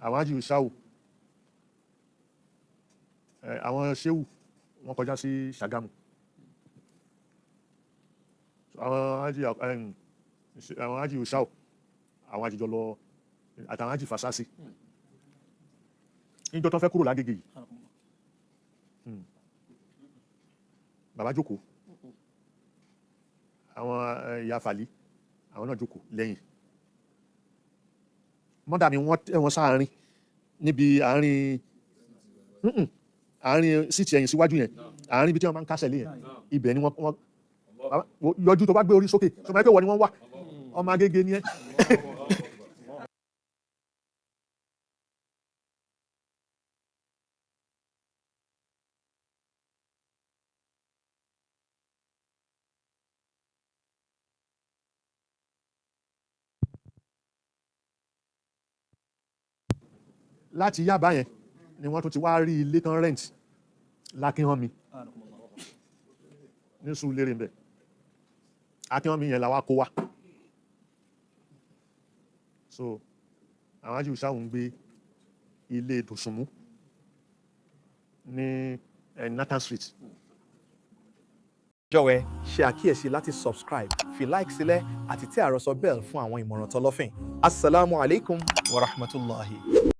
[SPEAKER 1] àwọn ajíhù ṣáwù, àwọn ṣéwù wọ́n kọjá sí Ṣàgámù. So àwọn ajíhù ṣáwù, àwọn àjíjọ lọ àtàwọn ají Fàṣásí níjọ́ tó fẹ́ kúrò lágége yìí. Bàbá jókòó, àwọn ìyá Fàlí, àwọn náà jókòó lẹ́yìn mọ́dà mi. Wọ́n tẹ́ wọn sáàárín níbi àárín, àárín síìtì ẹ̀yìn síwájú yẹn, àárín ibi tí wọ́n máa ń kásẹ̀ lé yẹn. Ibẹ̀ ni wọ́n bàbá, wo, yọjú. Tó bá gbé orí sókè, sọ ma pé wọ́n ni wọ́n wà. Ọmọ Agége ni ẹ́. Láti Yaba yẹn ni wọ́n tún ti wá rí ilé tán rent lákínhánmi ní Sùúrùlérè ń bẹ̀. Akínhánmi yẹn la wá kó wá. So àwọn ajíhù sáwọn ń gbé ilé Dòsùnmú ní Nathan Street.
[SPEAKER 5] Jọ̀wọ́, ẹ ṣe àkíyèsí láti subscribe, fi like sílẹ̀ àti tẹ àròsọ bell fún àwọn ìmọ̀ràn tọlọ́fìn. Asalaamu alaykum wa rahmatulahi.